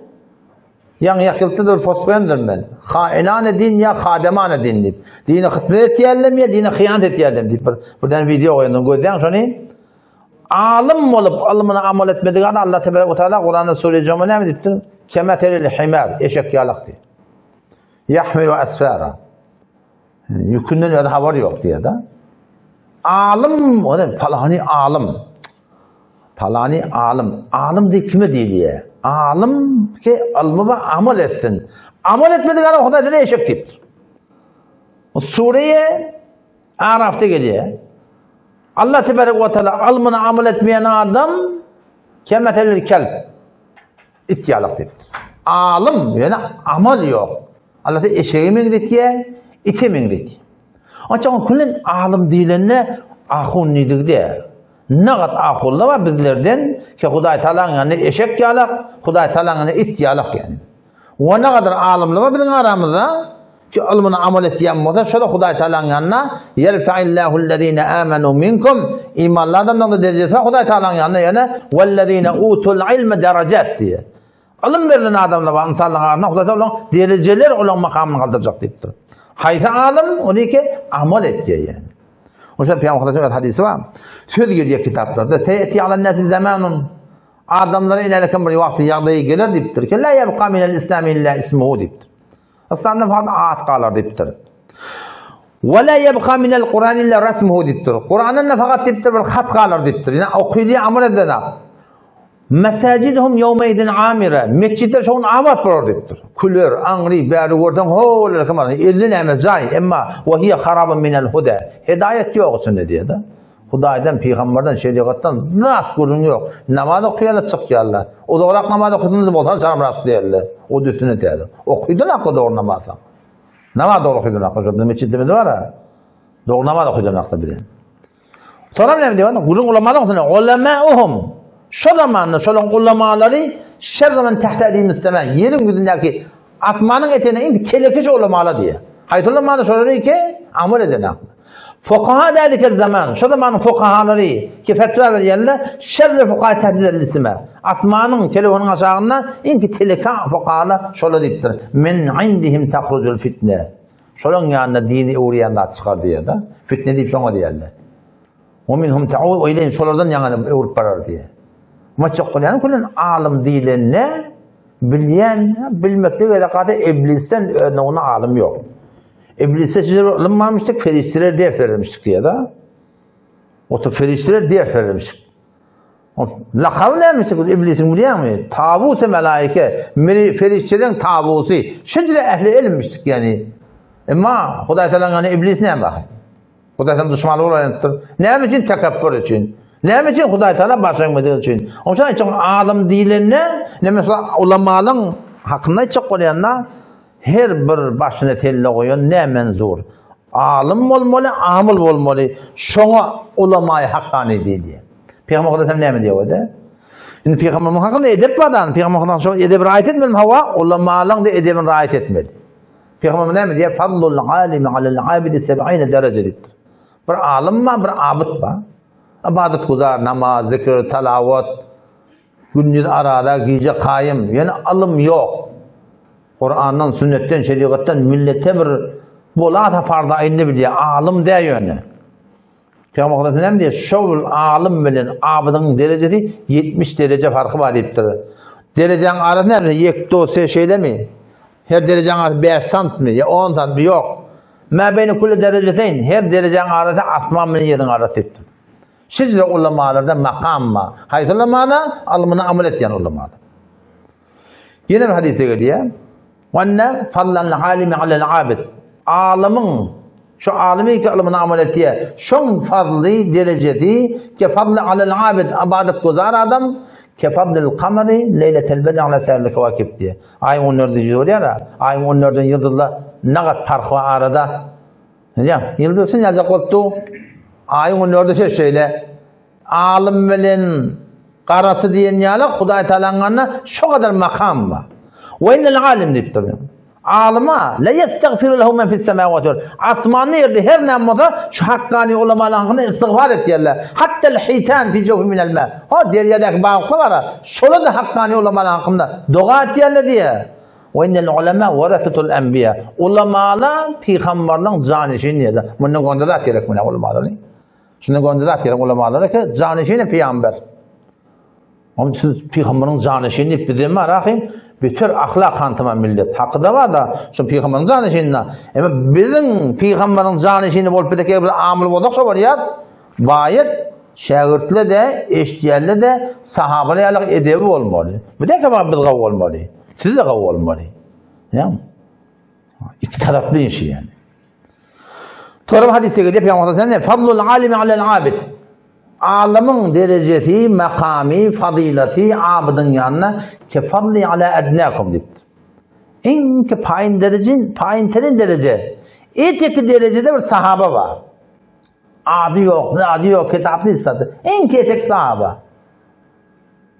Ýaňy ýakyltda bir post goýandyryn men. Hainane din ýa hademane din diýip. Dine hyzmat etýärlermi ýa dine hyýanat etýärlermi diýip bir birden wideo goýandym. Gözläň şony. Alym bolup ylmyna amal etmedik adam Allah tebarek we taala Kuranda sure Juma näme diýipdir? Kemeselil himar, eşek ýalak diýip. Yahmilu asfara. Ýükünden özi habar ýok diýýär-de. Alym, o da palany alym. Palany alym. Alym diýip kime diýilýär? Alym ki ylmy we amal etsin. Amal etmedik adam Hudaý dine eşek diýipdir. O sureye Arafda gelýär. Allah tebarek we taala ylmyna amal etmeýän adam kemeselil kelb. It ýalak diýipdir. Alym, ýöne amal ýok. Allah eşege meňzetýär, ite meňzetýär. Onçaň külen alym diýlende ahun diýdigde. Nagat ahunlar bar bizlerden ki Hudaý Taalanyň ýanynda eşek ýalak, Hudaý Taalanyň ýanynda it ýalak ýani. We nagadar alymlar bar biziň aramyzda ki ylmyna amal etýän bolsa şola Hudaý Taalanyň ýanynda yerfa'illahul-lezine amanu minkum imanly adamlaryň derejesi bar Hudaý Taalanyň ýanynda ýöne wellezine utul ilme derejat diýýär. Ylym berlen adamlar bar ynsanlaryň arasynda Hudaý Taala olaryň derejeleri olaryň makamyny galdyrjak diýipdir. Haýsy alym ony ki amal etýär ýani. Oşa Pygamber Hudaý hadisi bar. Söz gelýär kitaplarda. Seýeti alan nasi zamanun. Adamlara ilerlekin bir wagty ýagdaýy geler diýipdir. Ki la ýabqa minel islam illa ismuhu diýipdir. Islamdan fakat at galar diýipdir. Ve la ýabqa minel Kur'an illa rasmuhu diýipdir. Kur'andan da fakat diýipdir bir hat galar diýipdir. Ýani okylyýar amal edilen. Mesajiduhum ýewmeýzin amira. Metjitler şo gün abat bolar diýipdir. Küler, aňry, bäri görseň ho-ler kim bar. Elli näme jaý, emma we hiýe harabun minel huda. Hidaýat ýok içinde diýýär-de. Hudaýdan, pygamberden, şerigatdan zat gürrüň ýok. Namaz okaýarlar, çykýarlar. Uzagrak namaz okasaň bolsa çalymrak diýerler. O üstüne täze. Okydyň akly dogry namazdan. Namaz dogry okydyň akly. Şo bizim metjidimiz bar ha. Dogry namaz okydyň akly bize. Sonra näme diýýär? Gürrüň ulamalaryň üstüne. Ulamauhum. Şo zamanda şolaryň ulamalary şerre men tahta edilmiş sema. Ýeriň ýüzündäki asmanyň etegine iň telekeç ulamalar diýýär. Haýsy ulamalar şolary ki amal eden akly. Fukaha dälike zaman, şo zamanyň fukahalary ki fetwa berýänler şerre fukaha tahta edilmiş sema. Asmanyň telefonyň aşagynda iň teleke fukahalar şolar diýipdir. Min indihim tahrucul fitne. Şolaň ýanynda dini öwürýän zat çykar diýýär-de. Fitne diýip şoňa diýýärler. Wa minhum ta'ud we ileýhim şolardan ýaňa öwrüp barar diýýär. Maçak bolýan kulen alym diýlende bilýän bilmekde gerek gada iblisden özüne ona alym ýok. Iblisde size ylym barmyşdyk, perişdeler ders bermişdik diýýär-de. Otur perişdeler ders bermişdik. Lakaby näme şu iblisiň bilýäňmi? Tawusy melaike, miri perişdeleň tawusy. Şeýle ähli ilmişdik ýani. Emma Hudaý Taala ýany iblis näme ahy? Hudaý Taala duşmany bolaýypdyr. Näme üçin tekepbür üçin? Näme üçin Hudaý Taala baş egmedigi üçin? Onuň üçin alym diýlende, näme şu ulamalaryň hakynda aýtjak bolýanda, Her bir başyna selle goýan ne menzur? Alym bolmaly, amyl bolmaly. Şoňa ulamaýy hakkany diýilýär. Pygamber Hudaý näme diýýär öde? Indi pygamberimiz hakynda edep bar da, pygamber Hudaý şo edebi raýat etmeli, hawa, ulamalaryň da edebini raýat etmeli. Pygamberimiz näme diýýär? Fadlul alimi alel abidi seb'ine dereje diýipdir. Bir alym bar, bir abyt bar. Ibadat guzar, namaz, zikr, talawat, Gündiz arada, gije kaýym. Ýöne ylym ýok. Kurandan, sünnetden, şerigatdan millete bir bolasa farz aýynda bilýär. Alym dä ýöne. Pygamber Hudaý näme diýýär? Şol alym bilen abydyň derejesi 70 dereje farky bar diýipdir. Derejäň arasy näme? Ýek do se şeýlemi? Her derejäň arasy 5 santmy ýa 10 santmy? Ýok. Mä beýne kulli derejeteýn. Her derejäň arasy asman bilen ýeriň arasy diýipdir. Şeýle ulamalarda makam bar. Haýsy ulamada? Ylmyna amal etýän ulamada. Ýene bir hadysda gelýär. Wanna fallal alimi alal abid. Alymyň şu alymy ki ylmyna amal etýär. Şoň fazly derejesi ke fazly alal abid ibadat guzar adam ke fazlil kamary leýletel bedr ala säril kawakib diýär. Aýyň 14-i ýüz bolýar. Aýyň 14-den ýyldyzlar nagat parh bar arada. Ýa, ýyldyzsyn ýazjak bolupdy. Aýyň günlerde şeýle şeýle. Alym bilen garasy diýen ýaly Hudaý Taalanyň ýanynda şo gadar makam bar. Wa innel alim diýipdir. Alyma la yestagfiru lehu men fis semawati wal asmanda ýerde her näme bolsa şu hakkani ulamalaryň hakyna istigfar etýärler. Hattal hitan fi jawfi minel ma. Ha derýadaky balyklar bar. Şolar da hakkani ulamalaryň hakynda doga etýärler diýýär. Ve innel ulema weresetul enbiya. Ulamalar pygamberleň janyşini diýdi. Mundan gonda zat gerek muna ulamalara. Şundan gonda zat gerek ulamalara ki janyşini pygamber. Onun için pygamberiň janyşini diýip bizem bar ahym. Beter ahlak hantyma millet. Haky da bar da şu pygamberiň janyşinine. Emma biziň pygamberiň janyşini bolup bizdeki biz amyl bolsak şo bolýar. Baýat şägirtle-de, eşidýänle-de sahabalar ýaly edebi bolmaly. Bu däke biz gawy bolmaly. Siz de gawy bolmaly. Ýa. Iki taraply iş yani. Torab hadisi gelýär Peygamber sallallahu aleyhi ve sellem fadlul alimi alel abid. Alymyň derejesi, makamy, fazylaty abydyň ýanynda ke fadli ala adnakum diýipdir. Iň ki paýyn dereje, paýyn terin dereje. Eteki derejede bir sahaba bar. Ady ýok, zady ýok, kitaply istat. Iň ketek sahaba.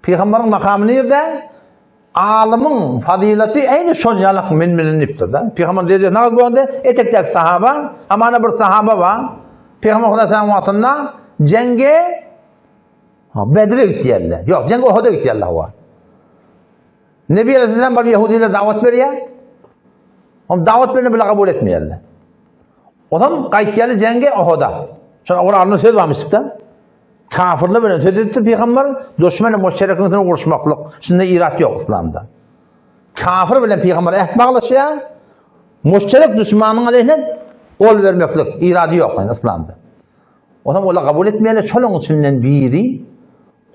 Pygamberiň makamy nirde? Alymyň fazylaty eýni şol ýalak men bilen diýipdir-de. Pygamber derejesi näme boldy? Etekdäki sahaba, hamana bir sahaba bar. Pygamber Hudaý sallam wagtynda jeňge Bedre gitýärler. Ýok, jeňge Uhuda gitýärler hawa. Nebi Aleyhisselam bir Yahudiler dawat berýär. Oň dawat bereni bile kabul etmeýärler. Olam gaýtýarlar jeňge Uhuda. Şol Kuranda söz barmyşdyk-da. Kafirler bilen söz etdi pygamber, duşmany müşterikiň bilen uruşmaklyk. Şunda irat ýok islamda. Kafir bilen pygamber äht baglaşýar. Müşterik duşmanyň aleyhine gol bermeklik irady ýok yani islamda. Olam ola kabul etmeýärler. Şolaryň içinden biri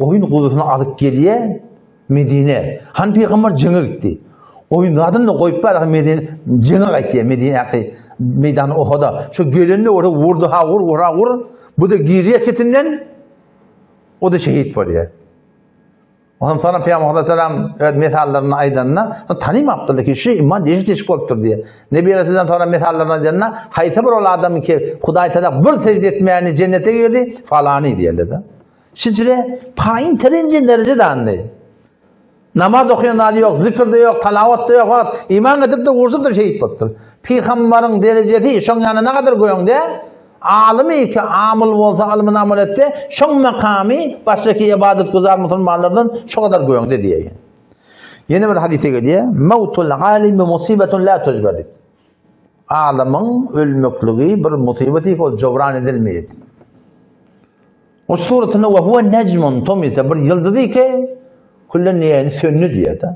goýun guzusyny alyp gelýär Medine. Han pygamber jeňe gitdi. Goýun zadyny da goýup bar Medine jeňe gaýtýar Medine meýdany Uhuda. Şu gelende ora vurdu ha vur vur ha vur. Bu-da girýär çetinden, o-da şehit bolýar. Ondan sonra Peygamber Aleyhisselam öz mesallaryny aýdanda, tanymapdyrlar ki, şu iman deşik-deşik bolupdyr diýe. Nebi Aleyhisselam sonra mesallaryny aýdanda, haýsy bir ol adam ki, Hudaý Teala bir secde etmäni cennete girdi, falany diýerler da. Şicre paýyn terenje derece dandy. Namaz okaýan zady ýok, zikr de ýok, talawat da ýok, wagt iman edipdir, urşupdyr, şehit bolupdyr. Pygambaryň derejesi şoň ýanyna ne kadar göňde, alymy ki amyl bolsa, alymyny amal etse, şoň makamy başdaki ibadet güzar musulmanlardan şo kadar göňde diýýär. Ýene bir hadise gelýär, Mawtul alimi musibetun la tujbar diýip. Alymyň ölmekligi bir musibet ki ol jobran edilmeýär. O suratynda we huwa nejmun tomisa bir ýyldyz ki küllen niýeni söndü diýýär-de.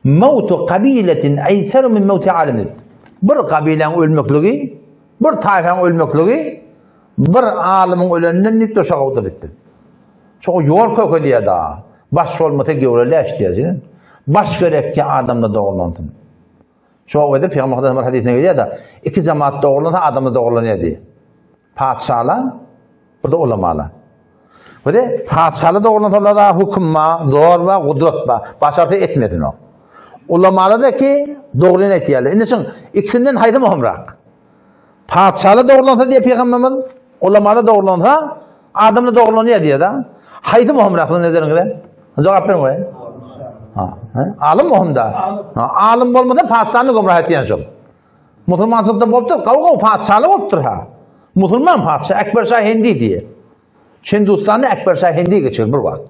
Mawtu kabiletin eýseru min mawti alimin. Bir kabiläň ölmekligi, bir taýfaň ölmekligi bir alymyň öleninden diýip döşe gowdur diýipdir. Çoğu ýol köke diýýär da. Baş bolmasa gewre läş diýýär. Baş gerek ki adamda dogrulanсын. Şo wede Pygamber bir hadysynda gelýär-de, iki jemaat dogrulansa adamda dogrulanýar diýip. Patyşalar, bu da ulamalar. Bu da patyşalar dogrulansa da hüküm bar, zor bar, gudrat bar. Başarsa etmesin o. Ulamalar da ki dogryny etýärler. Indi şuň ikisinden haýsy möhümrak? Patyşalar dogrulansa diýip Pygamberimiz, ulamalar dogrulansa adamlar dogrulanýar diýýär-de. Haýsy möhümrak siziň nezeriňizde? Jogap beriň goý. Ha, alym möhüm da. Alym bolmasa patyşany gümrah etýän şol. Musulmançylykda bolupdyr, gawy-gawy patyşalar bolupdyr ha. Musulman patyşa Ekber şa Hindi diýe. Hindustanda Ekber şa Hindi geçir bir wagt.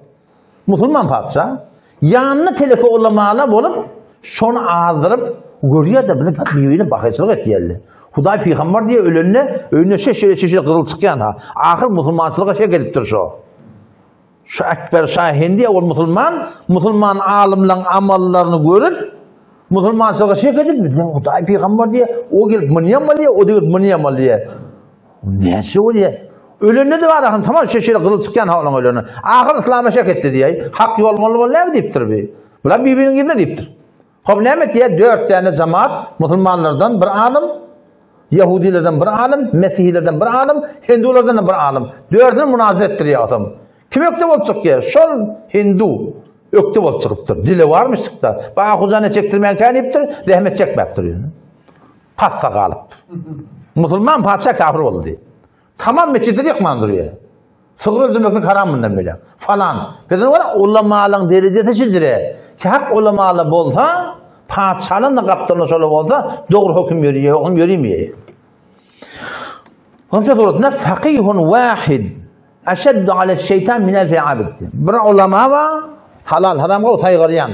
Musulman patyşa ýanyna teleke ulamala bolup, şony azdyryp görýär-de bizi bir-birine bakyçylyk etýärler. Hudaý pygamber diýe ölende öýüne şeşele-şeşele gyzyl çykýan ha. Ahyr musulmançylyga şek edipdir şo. Şu Ekber şa Hindi ol musulman, musulman alymlaryň amallaryny görüp, musulmançylyga şek edip, bizden Hudaý pygamber diýe, o gelip muny bolýar, o gelip muny bolýar. Näçe bolýar? Ölende de bar, tamam şeşeli gyzyl çykýan ha onuň öleni. Ahyr islama şek etdi diýe. Hak ýol bolmaly bolýar diýipdir bi. Bular bir-biriniň ýerine diýipdir. Hop näme etýär? Dört däne jamaat musulmanlardan bir alym, Ýahudilerden bir alym, mesihilerden bir alym, hindulardan bir alym. Dördüni munazara etdirýär adam. Kim ökde bolup çykýar? Şol hindu ökde bolup çykypdyr. Dile barmyşdyk-da. Ba ahuzany çekdirmän känipdir, zähmet çekmäpdir. Passa galypdyr. Musulman patyşa kafir boldy. Tamam metjitleri ýykman durýar. Sygyr öldürmeklik haram mundan beýläk. Falan. Bizden ora ulamalaryň derejesi şijire. Ki hak ulamalar bolsa, patyşalaryň da gapdalynda şolar bolsa, dogry höküm ýörüýär, höküm ýörimeýär. Onça suratynda fakihun wahid aşaddu ala şeytan min alfi abid. Bir ulama bar, halal haram gowy saýgarýan.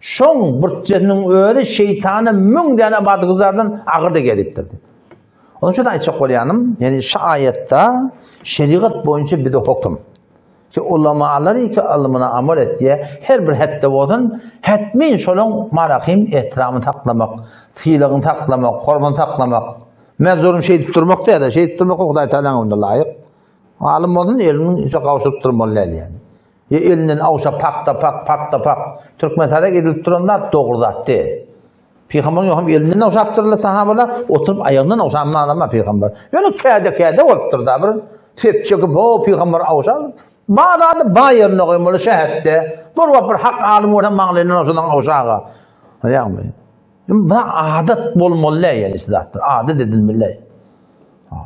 Şoň burçesiniň özi şeytana müň däne ybadatgüzardan agyr da gelipdir. Onuň üçin aýtjak bolýanym, ýani şu aýatda şerigat boýunça bize hokum. Ki ulamalar ki ylmyna amal etýär, her bir hetde bolsun, hetmin şolaň marahim ehtiramyny saklamak, sylagyny saklamak, hormatyny saklamak. Mezurun şeýdip durmak däl, şeýdip durmak Hudaý Taalanyň öňünde laýyk. Alym bolsun, elini içe gowşuryp durmaly däl ýani. Ýa elinden awşa pak-da pak, pak-da pak. Türkmenistanda edilip duran zat dogry zat däl. Pygamberyň ýoham elinden ogşapdyrlar sahabalar, oturyp aýagyndan ogşan adam bar pygamber. Ýöne käde-käde bolupdyr da bir sep çekip, ho pygamber ogşap, ba zady ba ýerine goýmaly şähetde. Bir wagt bir hak alym görse maňlaýyndan ogşasaň ogşaga. Bilýäňmi? Bu adat bolmaly däl ýani zatlar. Adat edilmeli. Ha.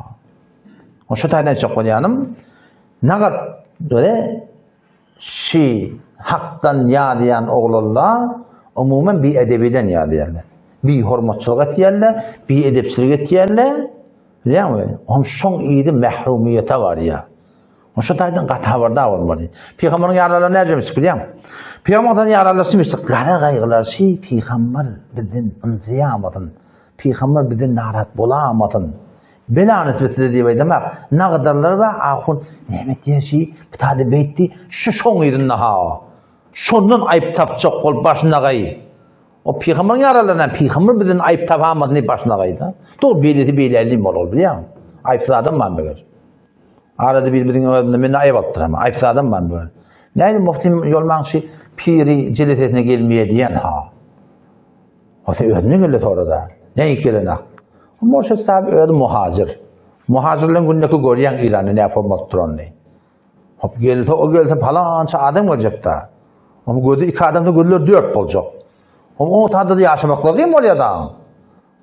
O şu taýdan aýtjak bolýanym, nagat böyle Şi hakdan ýazýan oglanlar umuman biedebiden ýazýarlar. Bihormatçylyk etýärler, biedepçilik etýärler. Bilýäňmi? Oň şoň yzy mährumyýete barýar. Oň şu taýdan gaty habardar bolmaly. Pygamberiň ýaralary näce bilýäňmi? Pygamberden ýaralar şi gara gaýgylar şi pygamber bizden ynjaýamasyn. Pygamber bizden narat bolamasyn. Bela nesip etse diýip aýdamak, nagadarlar bar, ahun näme etýär şi, bu taýda beýtdi, şu şoň yzynda ha. Şondan aýyp tapjak bolup başyna gaý. O pygamberiň ýaralaryna pygamber bizden aýyp tapamasyn diýip başyna gaýda. Dogry beýlesi beýle bol ol bilýäň. Aýypsyz adam bar meger. Arada bir biziň özünde mende aýyp alypdyr ama aýypsyz adam bar meger. Näme muhtim ýolmaň şi piri jelesesine gelmeýär diýen ha. O sen özüne geldi sorada. Ne ilk gelen ak? Murşid sahib özi muhacir. Muhajirleň gündeki görýäň Iranda näme bolup duranyny. Hop gelse o gelse palança adam geljek-da. Onuň gözi iki adamda gözler dört boljak. Oň o tada ýaşamaklygy kyn bolýar da.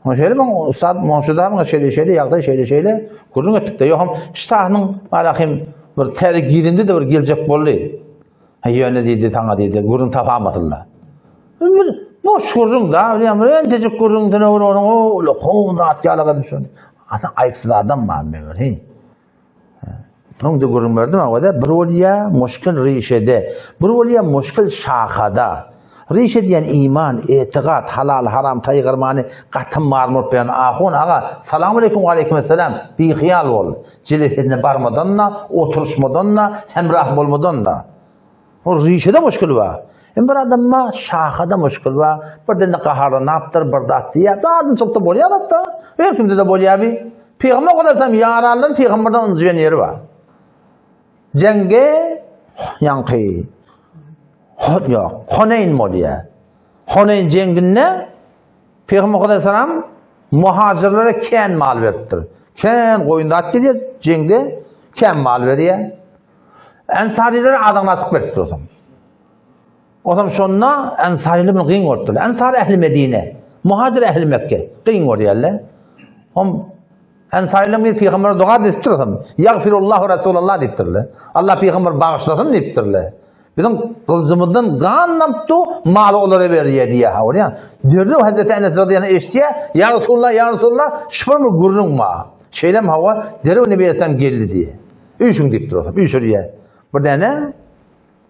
Oň şeýle men ussat monşuda men şeýle şeýle ýagdaý şeýle şeýle gürrüň etdik-de. Ýoham ştahynyň barahym bir täze girindi de bir geljek boldy. Ha ýöne diýdi saňa diýdi gürrüň tapamasynlar. Bir boş gürrüň da, bilýän bir entejik gürrüň sene bir onuň o uly zat ýaly edip şony. Ata aýypsyz adam bar meger, he. Öňde gürrüň berdim awada bir bolýa muşkil rişede, bir bolýa muşkil şahada. Rişe diýen iman, etigat, halal, haram saýgarmany gaty mar bolup beren ahun aga, salam aleýkum we aleýkum esselam, bihyýal bol. Jelesine barmadan-da, oturyşmadan-da, hemrah bolmadan-da. Ol rişede muşkil bar. Hem bir adamda şahada muşkil bar. Birden-de gaharlanypdyr, bir zat diýýär. Adamçylykda bolýar hatda. Her kimde-de bolýar bi. Pygamber Hudaýsam ýaranlar pygamberden ynjyýan ýeri bar. Jeňge ýaňky hot ýok. Honeýn bolýar. Honeýn jeňginde Pygamber Hudaýsalam muhajirlere kän mal beripdir. Kän goýun zat gelýär, jeňde kän mal berýär. Ensarilere adyny açyk beripdir osam. Osam şonda Ensariler bilen gyn görüpdirler. Ensar ähli Medine, Muhajir ähli Mekke gyn görýärler. Hom Ensariler bir pygambere doga edipdir osam. Ýagfirullahu Resulallah diýipdirler. Allah pygamber bagyşlasyn diýipdirler. Biziň gylyjymyzdan gan damypdy, maly olara berýär diýýär. Ha, bolýar. Derrew Hazreti Enes radiyallahu anh eşitýär, Ýa Resulallah, ýa Resulallah, şubar mı gürrüň bar? Şeýlem hawa, derrew Nebi Aleyhisselam geldi diýýär. Üýşüň diýipdir osam, üýşürýär. Bir däne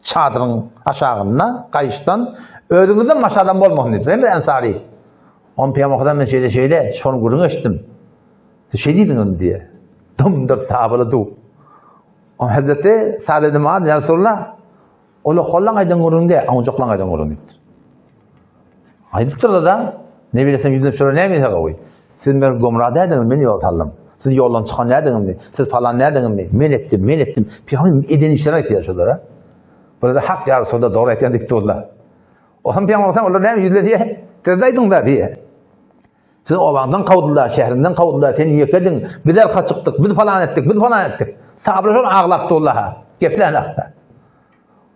çadyryň aşagynda gaýyşdan özüňizden başga adam bolmasyn diýipdir. Hem Ensary. On Pygamber men şeýle şeýle şony gürrüň eşitdim. Siz şeý diýdiňizmi diýýär. Dymdyr sahabalar du. O Hazreti Sa'd ibn Muaz ya Resulullah Ola hollaň aýdan gürrüňde, aňjaklaň aýdan gürrüň diýipdir. Aýdypdyrlar da, ne bilesem ýüzüne şolar näme ýa gowy. Siz meni gomra dädiňiz, men ýol saldym. Siz ýoldan çykan nädiňizmi? Siz falan nädiňizmi? Men etdim, men etdim. Pygamber eden işleri aýtýar şolara. Bular hak ýa Resulullah dogry aýtýan diýip durlar. Olam pygamber olar näme ýüzlenýär? Siz aýdyň da diýýär. Sizi obaňdan kowdular, şäheriňden kowdular, sen ýekediň, biz arka çykdyk, biz falan etdik, biz falan etdik. Sahabalar şol aglap durlar ha, geplän hakda.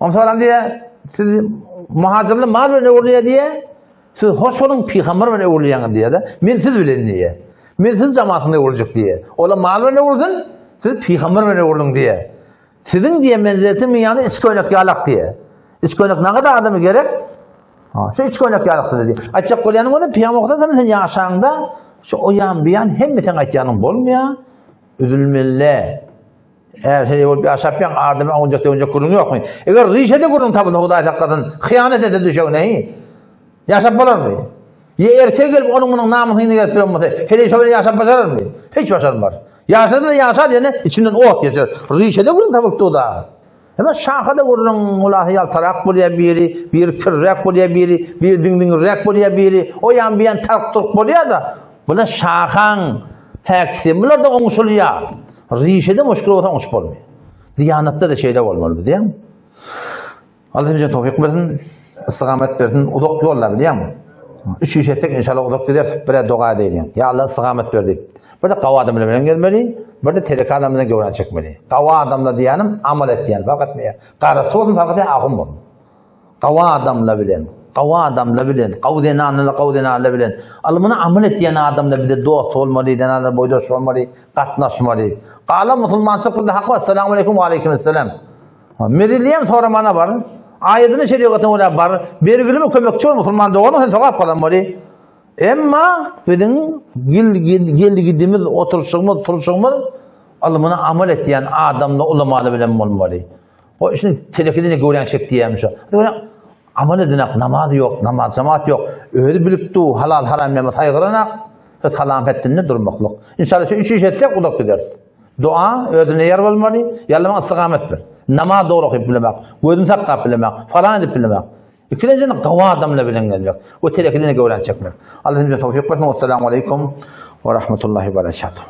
Onsoň adam diýýär, siz muhajirler mal bilen öwrülýär diýýär. Siz hoş boluň, pygamber bilen öwrülýäňiz diýýär-de. Men siz bilen diýýär. Men siz jamaatynda öwrüljek diýýär. Olar mal bilen öwrülsin, siz pygamber bilen öwrüliň diýýär. Siziň diýen menziletiň ýany iç köýnek ýalak diýýär. Iç köýnek nagada adamy gerek? Ha, şu iç köýnek ýalak diýdi. Aýtjak bolýanyň bolsa pygamber okasa sen ýaşaňda şu o ýan bu ýan hemme seň aýtýanyň bolmaýar. Üzülmeli. Eğer şeýle bolup ýaşap ýaň adamy oňjak döwünjek gürrüň ýokmy? Eger rişede gürrüň tapylsa Hudaý saklasyn, hyýanet etse düşegine, Ýaşap bolarmy? Ýa erkek gelip onuň munuň namysyny gelip duran bolsa, heleý şo bilen ýaşap başararmy? Hiç başarmaz. Ýaşasa-da ýaşar ýene içinden ot geçer. Rişede gürrüň tapypdy da. Emma şahada gürrüň ulasy ýaltarak bolýar biri, biri kirräk bolýar biri, biri diňdiňirräk bolýar biri, o ýan bu ýan tark-turk bolýar-da. Bular şahaň häkisi, bular-da oňşulýar. Rişede muşkil bolsa oňşup bolmaýar. Diýanatda-da şeýle bolmaly bilýäňmi? Allah bize towfik bersin, istigamet bersin, uzak ýollar bilýäňmi? Üç iş etsek inşallah uzak gideris, bir doga edeýin. Ýa Allah istigamet ber diýip. Bir de gawy adam bilen gezmeli, bir de telek adam bilen göwrä çekmeli. Gawy adamla diýýänim amal etýän, fark etmeýär. Garaçy bolsun, fark etmeýär, ahun bolsun. Gawy adamla bilen, gawy adamla bilen, gawy zenanla, gawy zenanla bilen. Alymyna amal etýän adamla bize dost bolmaly, zenanlar boýdaş bolmaly, gatnaşmaly. Galan musulmançylyk bizde hak bar. Esselamu aleýkum we aleýkum esselam. Merilýän soramana bar. Aýadyna şerigatyna görä bar. Bergilimi kömekçi bol musulman doganyň sen sogap gazanmaly. Emma biziň geldi-gidimiz, oturyşygymyz, turuşygymyz ylmyna amal etýän adamla ulamaly bilen bolmaly. O işin telekede ne görýän çek diýýärmiş şo. Amal edenak namaz ýok, namaz jemaat ýok. Özi bilip du halal haram näme saýgyranak. Salam hetdinde durmaklyk. İnşallah şu üç iş etsek uzak gideris. Dua özüne ýer bolmaly, ýalama istigamet ber. Namaz dogry okyp bilemek, gözüni saklap bilemek, falan edip bilemek. Ikilenjini gawy adamla bilen gelmek we telekiden göwrän çekmek. Allah hemmämize towfik bersin. Wassalamu aleýkum we rahmetullahi we berekatuh.